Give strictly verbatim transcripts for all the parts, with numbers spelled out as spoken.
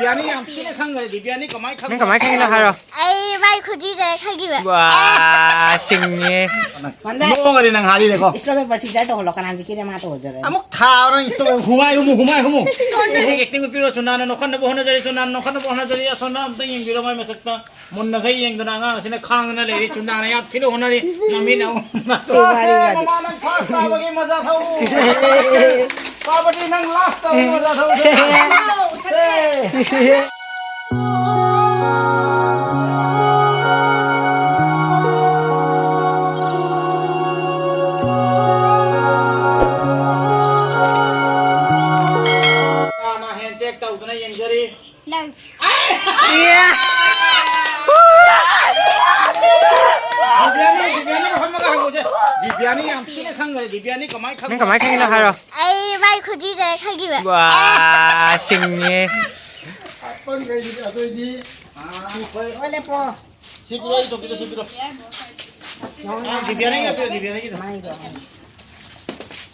ꯕꯤꯕꯤꯌꯥꯅꯤ ꯌꯥꯝ ꯊꯤꯅ ꯈꯪꯈ꯭ꯔꯦ꯫ ꯕꯤꯕꯤꯌꯥꯅꯤ ꯀꯃꯥꯏꯅ ꯈꯪ-, ꯅꯪ ꯀꯃꯥꯏꯅ ꯈꯪꯉꯤꯅꯣ ꯍꯥꯏꯔꯣ꯫ ꯑꯩ ꯃꯥꯏ ꯈꯨꯖꯤꯗ ꯈꯪꯈꯤꯕ꯫ ꯋꯥ, ꯁꯤꯡꯉꯦ꯫ ꯃꯝꯗꯥꯏ꯫ ꯅꯣꯛꯑꯒꯗꯤ ꯅꯪ ꯍꯥꯏꯔꯤꯅꯦꯀꯣ꯫ Slow paper scissor ꯇꯧꯍꯜꯂꯣ, ꯀꯅꯥꯅ ꯖꯤꯀꯦꯅ ꯃꯥ ꯇꯧꯍꯜꯂꯖꯔꯦ꯫ ꯑꯃꯨꯛ ꯊꯥꯔꯣ ꯅꯪ꯫ Slow paper꯫ ꯍꯨꯃꯥꯏ ꯍꯨꯃꯨ, ꯍꯨꯃꯥꯏ ꯍꯨꯃꯨ꯫ Acting ꯎꯠꯄꯤꯔꯣ, ꯆꯨꯅꯥꯟꯅ ꯅꯣꯛꯍꯟꯅꯕ ꯍꯣꯠꯅꯖꯔꯤ, ꯆꯨꯅꯥꯟꯅ ꯅꯣꯛꯍꯟꯅꯕ ꯍꯣꯠꯅꯖꯔꯤ꯫ ꯑꯁꯣꯝꯗ ꯑꯝꯇ ꯌꯦꯡꯕꯤꯔꯣ ꯃꯥꯏ ꯃꯁꯛꯇ꯫ ꯃꯨꯟꯅꯈꯩ ꯌꯦꯡꯗꯨꯅ ꯑꯉꯥꯡ ꯑꯁꯤꯅ ꯈꯥꯡꯗꯨꯅ ꯂꯩꯔꯤ, ꯆꯨꯅꯥꯟꯅ ꯌꯥꯝ ꯊꯤꯅ ꯍꯣꯠꯅꯔꯤ꯫ ꯃꯃꯤꯠ ꯑꯃꯨꯛ ꯀꯩ ꯋꯥꯔꯤꯒꯗꯤ꯫ ꯃꯃꯥ ꯅꯪ first ꯇꯥꯕꯒꯤ ꯃꯖꯥ ꯊꯧ꯫ ꯄꯥꯕꯗꯤ ꯅꯪ last ꯇꯥꯕꯒꯤ ꯃꯖꯥ ꯊꯧ꯫ ꯆꯨꯅꯥꯟꯅ hand check ꯇꯧꯗꯨꯅ ꯌꯦꯡꯖꯔꯤ꯫ ꯅꯪ꯫ ꯏꯌꯥ! ꯗꯤꯕꯤꯌꯥꯅꯤ, ꯗꯤꯕꯤꯌꯥꯅꯤ ꯐꯝꯃꯒ ꯍꯪꯉꯨꯁꯦ꯫ ꯗꯤꯕꯤꯌꯥꯅꯤ ꯌꯥꯝ ꯊꯤꯅ ꯈꯪꯈ꯭ꯔꯦ꯫ ꯗꯤꯕꯤꯌꯥꯅꯤ ꯀꯃꯥꯏ ꯈꯪ-, ꯅꯪ ꯀꯃꯥꯏ ꯈꯪꯉꯤꯅꯣ ꯍꯥꯏꯔꯣ꯫ ꯑꯩ ꯃꯥꯏ ꯈꯨꯖꯤꯗ ꯈꯪꯈꯤꯕ꯫ ꯋꯥ, ꯁꯤꯡꯉꯦ꯫ ꯑꯄꯟꯈꯩꯗꯤ ꯑꯗꯨꯏꯗꯤ, ꯑꯥ, ꯑꯩꯈꯣꯏ ꯍꯣꯏ, ꯂꯦꯞꯄꯣ꯫ ꯁꯤ ꯄꯤꯔꯣ, ꯑꯩ ꯇꯣꯄꯤꯗꯣ ꯁꯤ ꯄꯤꯔꯣ꯫ ꯑꯥ, ꯗꯤꯕꯤꯌꯥꯅꯤꯒꯤꯗꯣ ꯄꯤꯔꯣ, ꯗꯤꯕꯤꯌꯥꯅꯤꯒꯤꯗꯣ꯫ ꯃꯥꯏꯗꯣ꯫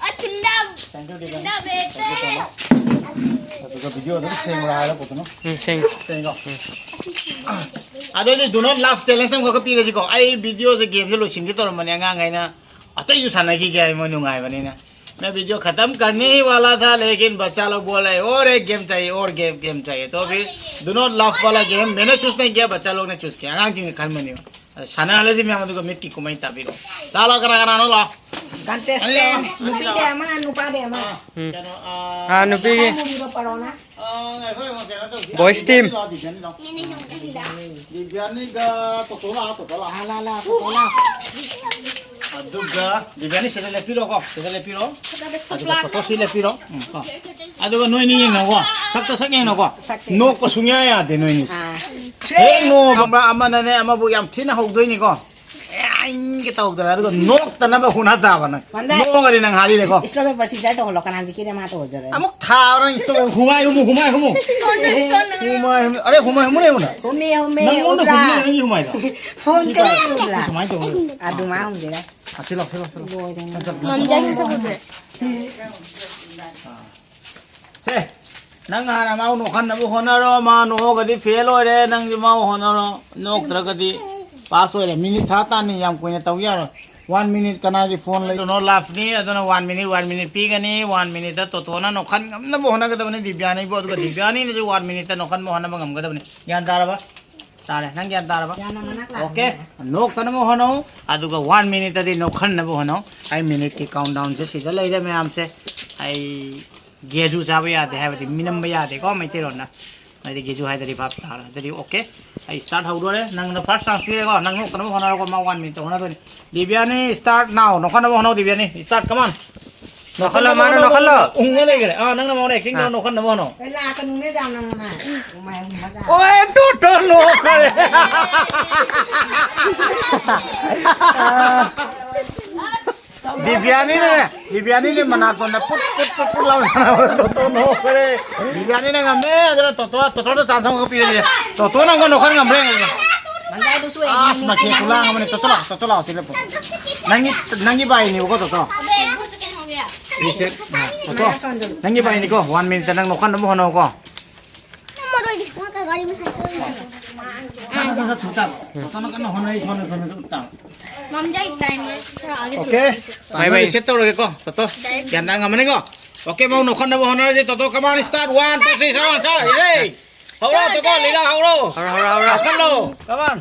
ꯑ, ꯆꯨꯝꯅ-, ꯆꯨꯝꯅ ꯕꯦꯠꯇꯦ꯫ ꯑꯗꯨꯒ video ꯑꯗꯨꯝ ꯁꯦꯡꯕ꯭ꯔꯥ ꯍꯥꯏꯔꯣ, ꯄꯣꯠꯇꯨꯅ? ꯎꯝ, ꯁꯦꯡꯉꯦ꯫ ꯁꯦꯡꯉꯤꯀꯣ? ꯎꯝ꯫ ꯑꯗꯨꯗꯤ do not laugh challenge ꯑꯃꯈꯛ ꯄꯤꯔꯁꯤꯀꯣ? ꯑꯩ videoꯁꯦ, gameꯁꯦ ꯂꯣꯏꯁꯤꯟꯒꯦ ꯇꯧꯔꯝꯕꯅꯦ, ꯑꯉꯥꯡꯈꯩꯅ ꯑꯇꯩꯁꯨ ꯁꯥꯟꯅꯈꯤꯒꯦ ꯍꯥꯏ, ꯃꯣꯏ ꯅꯨꯡꯉꯥꯏꯕꯅꯤꯅ꯫ मैं video खत्म करने ही वाला था, लेकिन बच्चा लोग बोल रहे, "और एक game चाहिए, और game, game चाहिए।" तो अभी do not laugh वाला game मैंने choose नहीं किया, बच्चा लोग ने choose किया, ꯑꯉꯥꯡꯁꯤꯡꯅ ꯈꯟꯕꯅꯦꯕ꯫ ꯑꯗ ꯁꯥꯟꯅꯍꯜꯂꯁꯤ ꯃꯌꯥꯝ, ꯑꯗꯨꯒ ꯃꯤꯠꯀꯤ ꯀꯨꯝꯍꯩ ꯇꯥꯕꯤꯔꯣ꯫ ꯂꯥꯛꯑꯣ, ꯂꯥꯛꯑꯣ, ꯀꯅꯥ ꯀꯅꯥꯅꯣ ꯂꯥꯛꯑꯣ꯫ Contestant, ꯑꯅꯤ ꯂꯥꯛꯑꯣ, ꯑꯅꯤ ꯅꯨꯄꯤꯗ ꯂꯥꯛꯑꯣ꯫ ꯑꯃ, ꯅꯨꯄꯥꯗ ꯑꯃ꯫ ꯑꯥ, ꯎꯝ꯫ ꯀꯩꯅꯣ, ꯑꯥ, ꯑꯥ, ꯅꯨꯄꯤꯒꯤ꯫ ꯃꯆꯥ ꯃꯨꯕꯤꯗꯣ ꯄꯔꯣꯅ꯫ ꯑꯥ, ꯉꯥꯏꯈꯣ, ꯉꯥꯏꯈꯣ, ꯀꯩꯅꯣ ꯇꯧꯁꯤ꯫ Boys team꯫ ꯗꯤꯕꯤꯌꯥꯅꯤ ꯂꯥꯛꯑꯣ, ꯗꯤꯕꯤꯌꯥꯅꯤ ꯂꯥꯛꯑꯣ꯫ ꯗꯤꯕꯤꯌꯥꯅꯤꯒ ꯇꯣꯇꯣ ꯂꯥꯛꯑꯣ, ꯇꯣꯇꯣ ꯂꯥꯛꯑꯣ꯫ ꯑꯥ, ꯂꯥ, ꯂꯥ, ꯇꯣꯇꯣ ꯂꯥ꯫ ꯑꯗꯨꯒ ꯗꯤꯕꯤꯌꯥꯅꯤ ꯁꯤꯗ ꯂꯦꯞꯄꯤꯔꯣꯀꯣ, ꯁꯤꯗ ꯂꯦꯞꯄꯤꯔꯣ꯫ ꯑꯗꯨꯒ ꯇꯣꯇꯣ ꯁꯤ ꯂꯦꯞꯄꯤꯔꯣ꯫ ꯎꯝ, ꯀꯣ꯫ ꯑꯗꯨꯒ ꯅꯣꯏꯅꯤ ꯌꯦꯡꯅꯧꯀꯣ꯫ ꯁꯛꯇ ꯁꯛ ꯌꯦꯡꯅꯧꯀꯣ꯫ ꯁꯛꯇꯤ꯫ ꯅꯣꯛꯄ ꯁꯨꯡꯌꯥ ꯌꯥꯗꯦ ꯅꯣꯏꯅꯤ꯫ ꯑꯥ꯫ ꯍꯦꯛ ꯅꯣꯛꯑꯕ ꯑꯃꯅꯅꯦ ꯑꯃꯕꯨ ꯌꯥꯝ ꯊꯤꯅ ꯍꯧꯗꯣꯏꯅꯤꯀꯣ꯫ ꯑꯦ, ꯑꯩꯒ ꯇꯧꯗꯅ ꯑꯗꯨꯒ ꯅꯣꯛꯇꯅꯕ ꯍꯣꯠꯅ ꯇꯥꯕ ꯅꯪ꯫ ꯃꯝꯗꯥꯏ꯫ ꯅꯣꯛꯑꯒꯗꯤ ꯅꯪ ꯍꯥꯠꯂꯤꯅꯦꯀꯣ꯫ Slow paper scissor ꯇꯧꯍꯜꯂꯣ, ꯀꯅꯥ ꯖꯤꯀꯦꯅ ꯃꯥ ꯇꯧꯍꯜꯖꯔꯦ꯫ ꯑꯃꯨꯛ ꯊꯥꯔꯣ ꯅꯪ꯫ Slow paper꯫ ꯍꯨꯃꯥꯏ ꯍꯨꯃꯨ, ꯍꯨꯃꯥꯏ ꯍꯨꯃꯨ꯫ ꯍꯨꯃꯥꯏ ꯍꯨꯃꯨ꯫ ꯑꯔꯦ, ꯍꯨꯃꯥꯏ ꯍꯨꯃꯨ ꯂꯩꯕꯅꯦ꯫ ꯍꯨꯝꯃꯦ, ꯍꯨꯝꯃꯦ, ꯅꯪꯉꯣꯟꯗ ꯎꯕ꯭ꯔꯥ? ꯍꯨꯝꯃꯦ, ꯅꯪꯒꯤ ꯍꯨꯃꯥꯏꯗꯣ꯫ Phone ꯁꯤ ꯀꯅꯥ ꯄꯥꯏꯌꯣ꯫ ꯎꯕ꯭ꯔꯥ? ꯁꯨꯃꯥꯏꯅ ꯇꯧꯅꯤ꯫ ꯑꯗꯨꯃꯥꯏꯅ ꯍꯨꯝꯗꯣꯏꯔꯥ? ꯑꯥ, ꯁꯤ ꯂꯥꯎ, ꯁꯤ ꯂꯥꯎ, ꯁꯤ ꯂꯥꯎ꯫ ꯂꯣꯏꯔꯦꯅꯦ꯫ ꯆꯠ, ꯆꯠ, ꯆꯠ꯫ ꯃꯝꯖꯥ ꯁꯨꯝ ꯁꯛꯎꯗ꯭ꯔꯦ꯫ ꯁꯦ, ꯅꯪ ꯍꯥꯟꯅ ꯃꯥꯕꯨ ꯅꯣꯛꯍꯟꯅꯕ ꯍꯣꯠꯅꯔꯣ, ꯃꯥ ꯅꯣꯛꯑꯒꯗꯤ ꯐꯦꯜ ꯑꯣꯏꯔꯦ, ꯅꯪꯁꯨ ꯃꯥꯕꯨ ꯍꯣꯠꯅꯔꯣ, ꯅꯣꯛꯇ꯭ꯔꯒꯗꯤ ꯄꯥꯁ ꯑꯣꯏꯔꯦ꯫ ꯃꯤꯅꯤꯠ ꯊꯥ ꯇꯥꯅꯤ, ꯌꯥꯝ ꯀꯨꯏꯅ ꯇꯧ ꯌꯥꯔꯣꯏ꯫ ꯋꯥꯟ ꯃꯤꯅꯤꯠ ꯀꯅꯥꯒꯤ ꯐꯣꯟ ꯂꯩꯗꯣꯏꯅꯣ? ꯂꯥꯁꯅꯤ, ꯑꯗꯨꯅ ꯋꯥꯟ ꯃꯤꯅꯤꯠ, ꯋꯥꯟ ꯃꯤꯅꯤꯠ ꯄꯤꯒꯅꯤ꯫ ꯋꯥꯟ ꯃꯤꯅꯤꯠꯇ ꯇꯣꯇꯣꯅ ꯅꯣꯛꯍꯟ ꯉꯝꯅꯕ ꯍꯣꯠꯅꯒꯗꯕꯅꯤ ꯗꯤꯕ꯭ꯌꯥꯅꯤꯕꯨ, ꯑꯗꯨꯒ ꯗꯤꯕ꯭ꯌꯥꯅꯤꯅꯁꯨ ꯋꯥꯟ ꯃꯤꯅꯤꯠꯇ ꯅꯣꯛꯍꯟꯕ ꯍꯣꯠꯅꯕ ꯉꯝꯒꯗꯕꯅꯤ꯫ ꯒ꯭ꯌꯥꯟ ꯇꯥꯔꯕ? ꯇꯥꯔꯦ꯫ ꯅꯪ ꯒ꯭ꯌꯥꯟ ꯇꯥꯔꯕ? ꯒ꯭ꯌꯥꯟ ꯑꯃꯅ ꯀ꯭ꯂꯥꯁ ꯑꯣꯀꯦ꯫ ꯑꯃꯅ꯫ ꯅꯣꯛꯇꯅꯕ ꯍꯣꯠꯅꯧ, ꯑꯗꯨꯒ ꯋꯥꯟ ꯃꯤꯅꯤꯠꯇꯗꯤ ꯅꯣꯛꯍꯟꯅꯕ ꯍꯣꯠꯅꯧ꯫ ꯑꯩ ꯃꯤꯅꯤꯠꯀꯤ ꯀꯥꯎꯟꯗꯥꯎꯟꯁꯦ ꯁꯤꯗ ꯂꯩꯔꯦ ꯃꯌꯥꯝꯁꯦ꯫ ꯑꯩ ꯒꯦꯖꯨ ꯆꯥꯕ ꯌꯥꯗꯦ, ꯍꯥꯏꯕꯗꯤ ꯃꯤꯅꯝꯕ ꯌꯥꯗꯦꯀꯣ ꯃꯩꯇꯩꯂꯣꯟꯅ꯫ ꯑꯗꯨꯗꯤ ꯒꯦꯖꯨ ꯍꯥꯏꯗ꯭ꯔꯗꯤ ꯚꯥꯞ ꯇꯥꯔꯣꯏ꯫ ꯑꯗꯨꯗꯤ ꯑꯣꯀꯦ, ꯑꯩ ꯁ꯭ꯇꯥꯔꯠ ꯍꯧꯗꯣꯔꯦ꯫ ꯅꯪꯅ ꯐꯥꯔꯁ ꯆꯥꯟꯁ ꯄꯤꯔꯦꯀꯣ, ꯅꯪ ꯅꯣꯛꯇꯅꯕ ꯍꯣꯠꯅꯔꯣꯀꯣ, ꯃꯥ ꯋꯥꯟ ꯃꯤꯅꯤꯠꯇ ꯍꯣꯠꯅꯗꯣꯏꯅꯤ꯫ ꯗꯤꯕ꯭ꯌꯥꯅꯤ, ꯁ꯭ꯇꯥꯔꯠ ꯅꯥꯎ꯫ ꯅꯣꯛꯍꯟꯅꯕ ꯍꯣꯠꯅꯧ ꯗꯤꯕ꯭ꯌꯥꯅꯤ, ꯁ꯭ꯇꯥꯔꯠ, ꯀꯃꯥꯟ꯫ ꯅꯣꯛꯍꯜꯂꯣ, ꯃꯥꯅ ꯅꯣꯛꯍꯜꯂꯣ꯫ ꯎꯪꯉ ꯂꯩꯈ꯭ꯔꯦ꯫ ꯑꯥ, ꯅꯪꯅ ꯃꯉꯣꯟꯗ ꯑꯦꯛꯇꯤꯡ ꯇꯧꯔ ꯑꯥ꯫ ꯅꯣꯛꯍꯟꯅꯕ ꯍꯣꯠꯅꯧ꯫ ꯑꯦ, ꯂꯥꯛꯀꯅꯨꯅꯦ, ꯖꯥꯝ ꯅꯪ ꯃꯃꯥ꯫ ꯎꯃꯥꯏ ꯍꯨꯝꯕ ꯖꯥꯝ꯫ ꯑꯣꯏ, ꯇꯣ, ꯇꯣ, ꯅꯣꯛꯈ꯭ꯔꯦ꯫ ꯗꯤꯕ꯭ꯌꯥꯅꯤꯅꯦ, ꯗꯤꯕ꯭ꯌꯥꯅꯤꯅꯦ ꯃꯅꯥꯇꯣꯟꯗ ꯄꯨꯠ, ꯄꯨꯠ, ꯄꯨꯠ, ꯄꯨꯠ ꯂꯥꯎꯅ ꯇꯣꯇꯣ ꯅꯣꯛꯈ꯭ꯔꯦ꯫ ꯗꯤꯕ꯭ꯌꯥꯅꯤꯅ ꯉꯝꯃꯦ꯫ ꯑꯗꯨꯅ ꯇꯣꯇꯣ, ꯇꯣꯇꯣꯗ ꯆꯥꯟꯁ ꯑꯃꯈꯛ ꯄꯤꯔꯒꯦ꯫ ꯇꯣꯇꯣꯅ ꯑꯃꯨꯛꯀ ꯅꯣꯛꯍꯟ ꯉꯝꯕ꯭ꯔꯥ ꯌꯦꯡꯉꯒꯦ꯫ ꯃꯟꯗꯥꯏꯗꯨꯁꯨ ꯑꯦ ꯑꯁ, ꯃꯊꯦꯜ ꯈꯨꯂꯥꯡ ꯑꯃꯅꯤ꯫ ꯇꯣꯇꯣ ꯂꯥꯛꯑꯣ, ꯇꯣꯇꯣ ꯂꯥꯛꯑꯣ, ꯁꯤ ꯂꯦꯞꯄꯣ꯫ ꯅꯪꯒꯤ, ꯅꯪꯒꯤ ꯕꯥꯏꯅꯦꯕꯀꯣ, ꯇꯣꯇꯣ꯫ ꯑꯕꯦ, ꯁꯦꯀꯦꯟ ꯍꯧꯒꯦ꯫ ꯔꯤꯁꯦꯠ꯫ ꯑ, ꯇꯣꯇꯣ, ꯅꯪꯒꯤ ꯕꯥꯏꯅꯤꯀꯣ, ꯋꯥꯟ ꯃꯤꯅꯤꯠꯇ ꯅꯪ ꯅꯣꯛꯍꯟꯅꯕ ꯍꯣꯠꯅꯧꯀꯣ꯫ ꯁꯠ, ꯁꯠ, ꯁꯠ, ꯊꯨ ꯇꯥꯕ꯫ ꯇꯣꯇꯣꯅ ꯀꯟꯅ ꯍꯣꯠꯅꯔꯤ, ꯁꯣꯝꯗ, ꯁꯣꯝꯗ ꯎꯠ ꯇꯥꯕ꯫ ꯃꯝꯖꯩ ꯇꯥꯏꯃꯔ ꯈꯔ ꯑꯥꯒꯤ okay. Sure. Bye, bye. Reset ꯇꯧꯔꯒꯦꯀꯣ, ꯇꯣꯇꯣ꯫ ꯒ꯭ꯌꯥꯟ ꯇꯥ ꯉꯝꯃꯅꯤꯀꯣ? ꯑꯣꯀꯦ, ꯃꯧ ꯅꯣꯛꯍꯟꯅꯕ ꯍꯣꯠꯅꯔꯁꯦ, ꯇꯣꯇꯣ, come on, start, one, two, three, ꯁꯠ, ꯁꯠ, ꯁꯠ, ꯑꯦ! ꯍꯧꯔꯣ, ꯇꯣꯇꯣ, ꯂꯤꯂꯥ ꯍꯧꯔꯣ꯫ ꯍꯧꯔꯣ, ꯍꯧꯔꯣ, ꯍꯧꯔꯣ꯫ ꯅꯣꯛꯍꯜꯂꯣ, ꯀꯃꯥꯟ꯫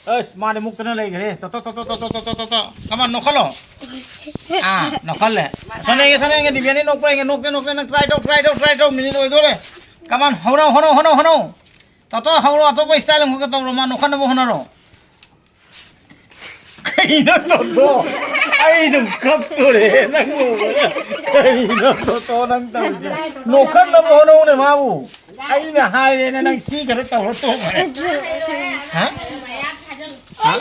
ꯑꯁ, ꯃꯥꯗꯤ ꯃꯨꯛꯇꯅ ꯂꯩꯈ꯭ꯔꯦ꯫ ꯇꯣꯇꯣ, ꯇꯣꯇꯣ, ꯇꯣꯇꯣ, ꯇꯣꯇꯣ, ꯇꯣꯇꯣ, ꯇꯣꯇꯣ꯫ ꯀꯃꯥꯟ, ꯅꯣꯛꯍꯜꯂꯣ꯫ ꯑꯥ, ꯅꯣꯛꯍꯜꯂꯦ꯫ ꯁꯣꯝꯗ ꯌꯦꯡꯒꯦ, ꯁꯣꯝꯗ ꯌꯦꯡꯒꯦ, ꯗꯤꯕ꯭ꯌꯥꯅꯤ ꯅꯣꯛꯄ꯭ꯔꯥ ꯌꯦꯡꯒꯦ, ꯅꯣꯛꯇꯦ, ꯅꯣꯛꯇꯦ, ꯅꯪ ꯇ꯭ꯔꯥꯏ ꯇꯧ, ꯇ꯭ꯔꯥꯏ ꯇꯧ, ꯇ꯭ꯔꯥꯏ ꯇꯧ, ꯃꯤꯅꯤꯠ ꯑꯣꯏꯗꯣꯔꯦ꯫ ꯀꯃꯥꯟ, ꯍꯧꯔꯣ, ꯍꯧꯔꯣ, ꯍꯧꯔꯣ, ꯍꯧꯔꯣ꯫ ꯇꯣꯇꯣ, ꯍꯧꯔꯣ, ꯑꯇꯣꯞꯄ ꯏꯁꯇꯥꯏꯜ ꯑꯃꯈꯛꯀ ꯇꯧꯔꯣ, ꯃꯥ ꯅꯣꯛꯍꯟꯅꯕ ꯍꯣꯠꯅꯔꯣ꯫ ꯀꯩꯅꯣ ꯇꯣꯇꯣ? ꯑꯩ ꯑꯗꯨꯝ ꯀꯞꯇꯣꯔꯦ, ꯅꯪ ꯎꯕꯗ꯫ ꯀꯔꯤꯅꯣ ꯇꯣꯇꯣ ꯅꯪ ꯇꯧꯔꯤꯁꯦ? ꯅꯣꯛꯍꯟꯅꯕ ꯍꯣꯠꯅꯧꯅꯦ ꯃꯥꯕꯨ꯫ ꯑꯩꯅ ꯍꯥꯏꯔꯦꯅ ꯅꯪ ꯁꯤ ꯈꯔ ꯇꯧꯔ ꯇꯣꯛꯈ꯭ꯔꯦ꯫ ꯍꯥ? ꯍꯥ?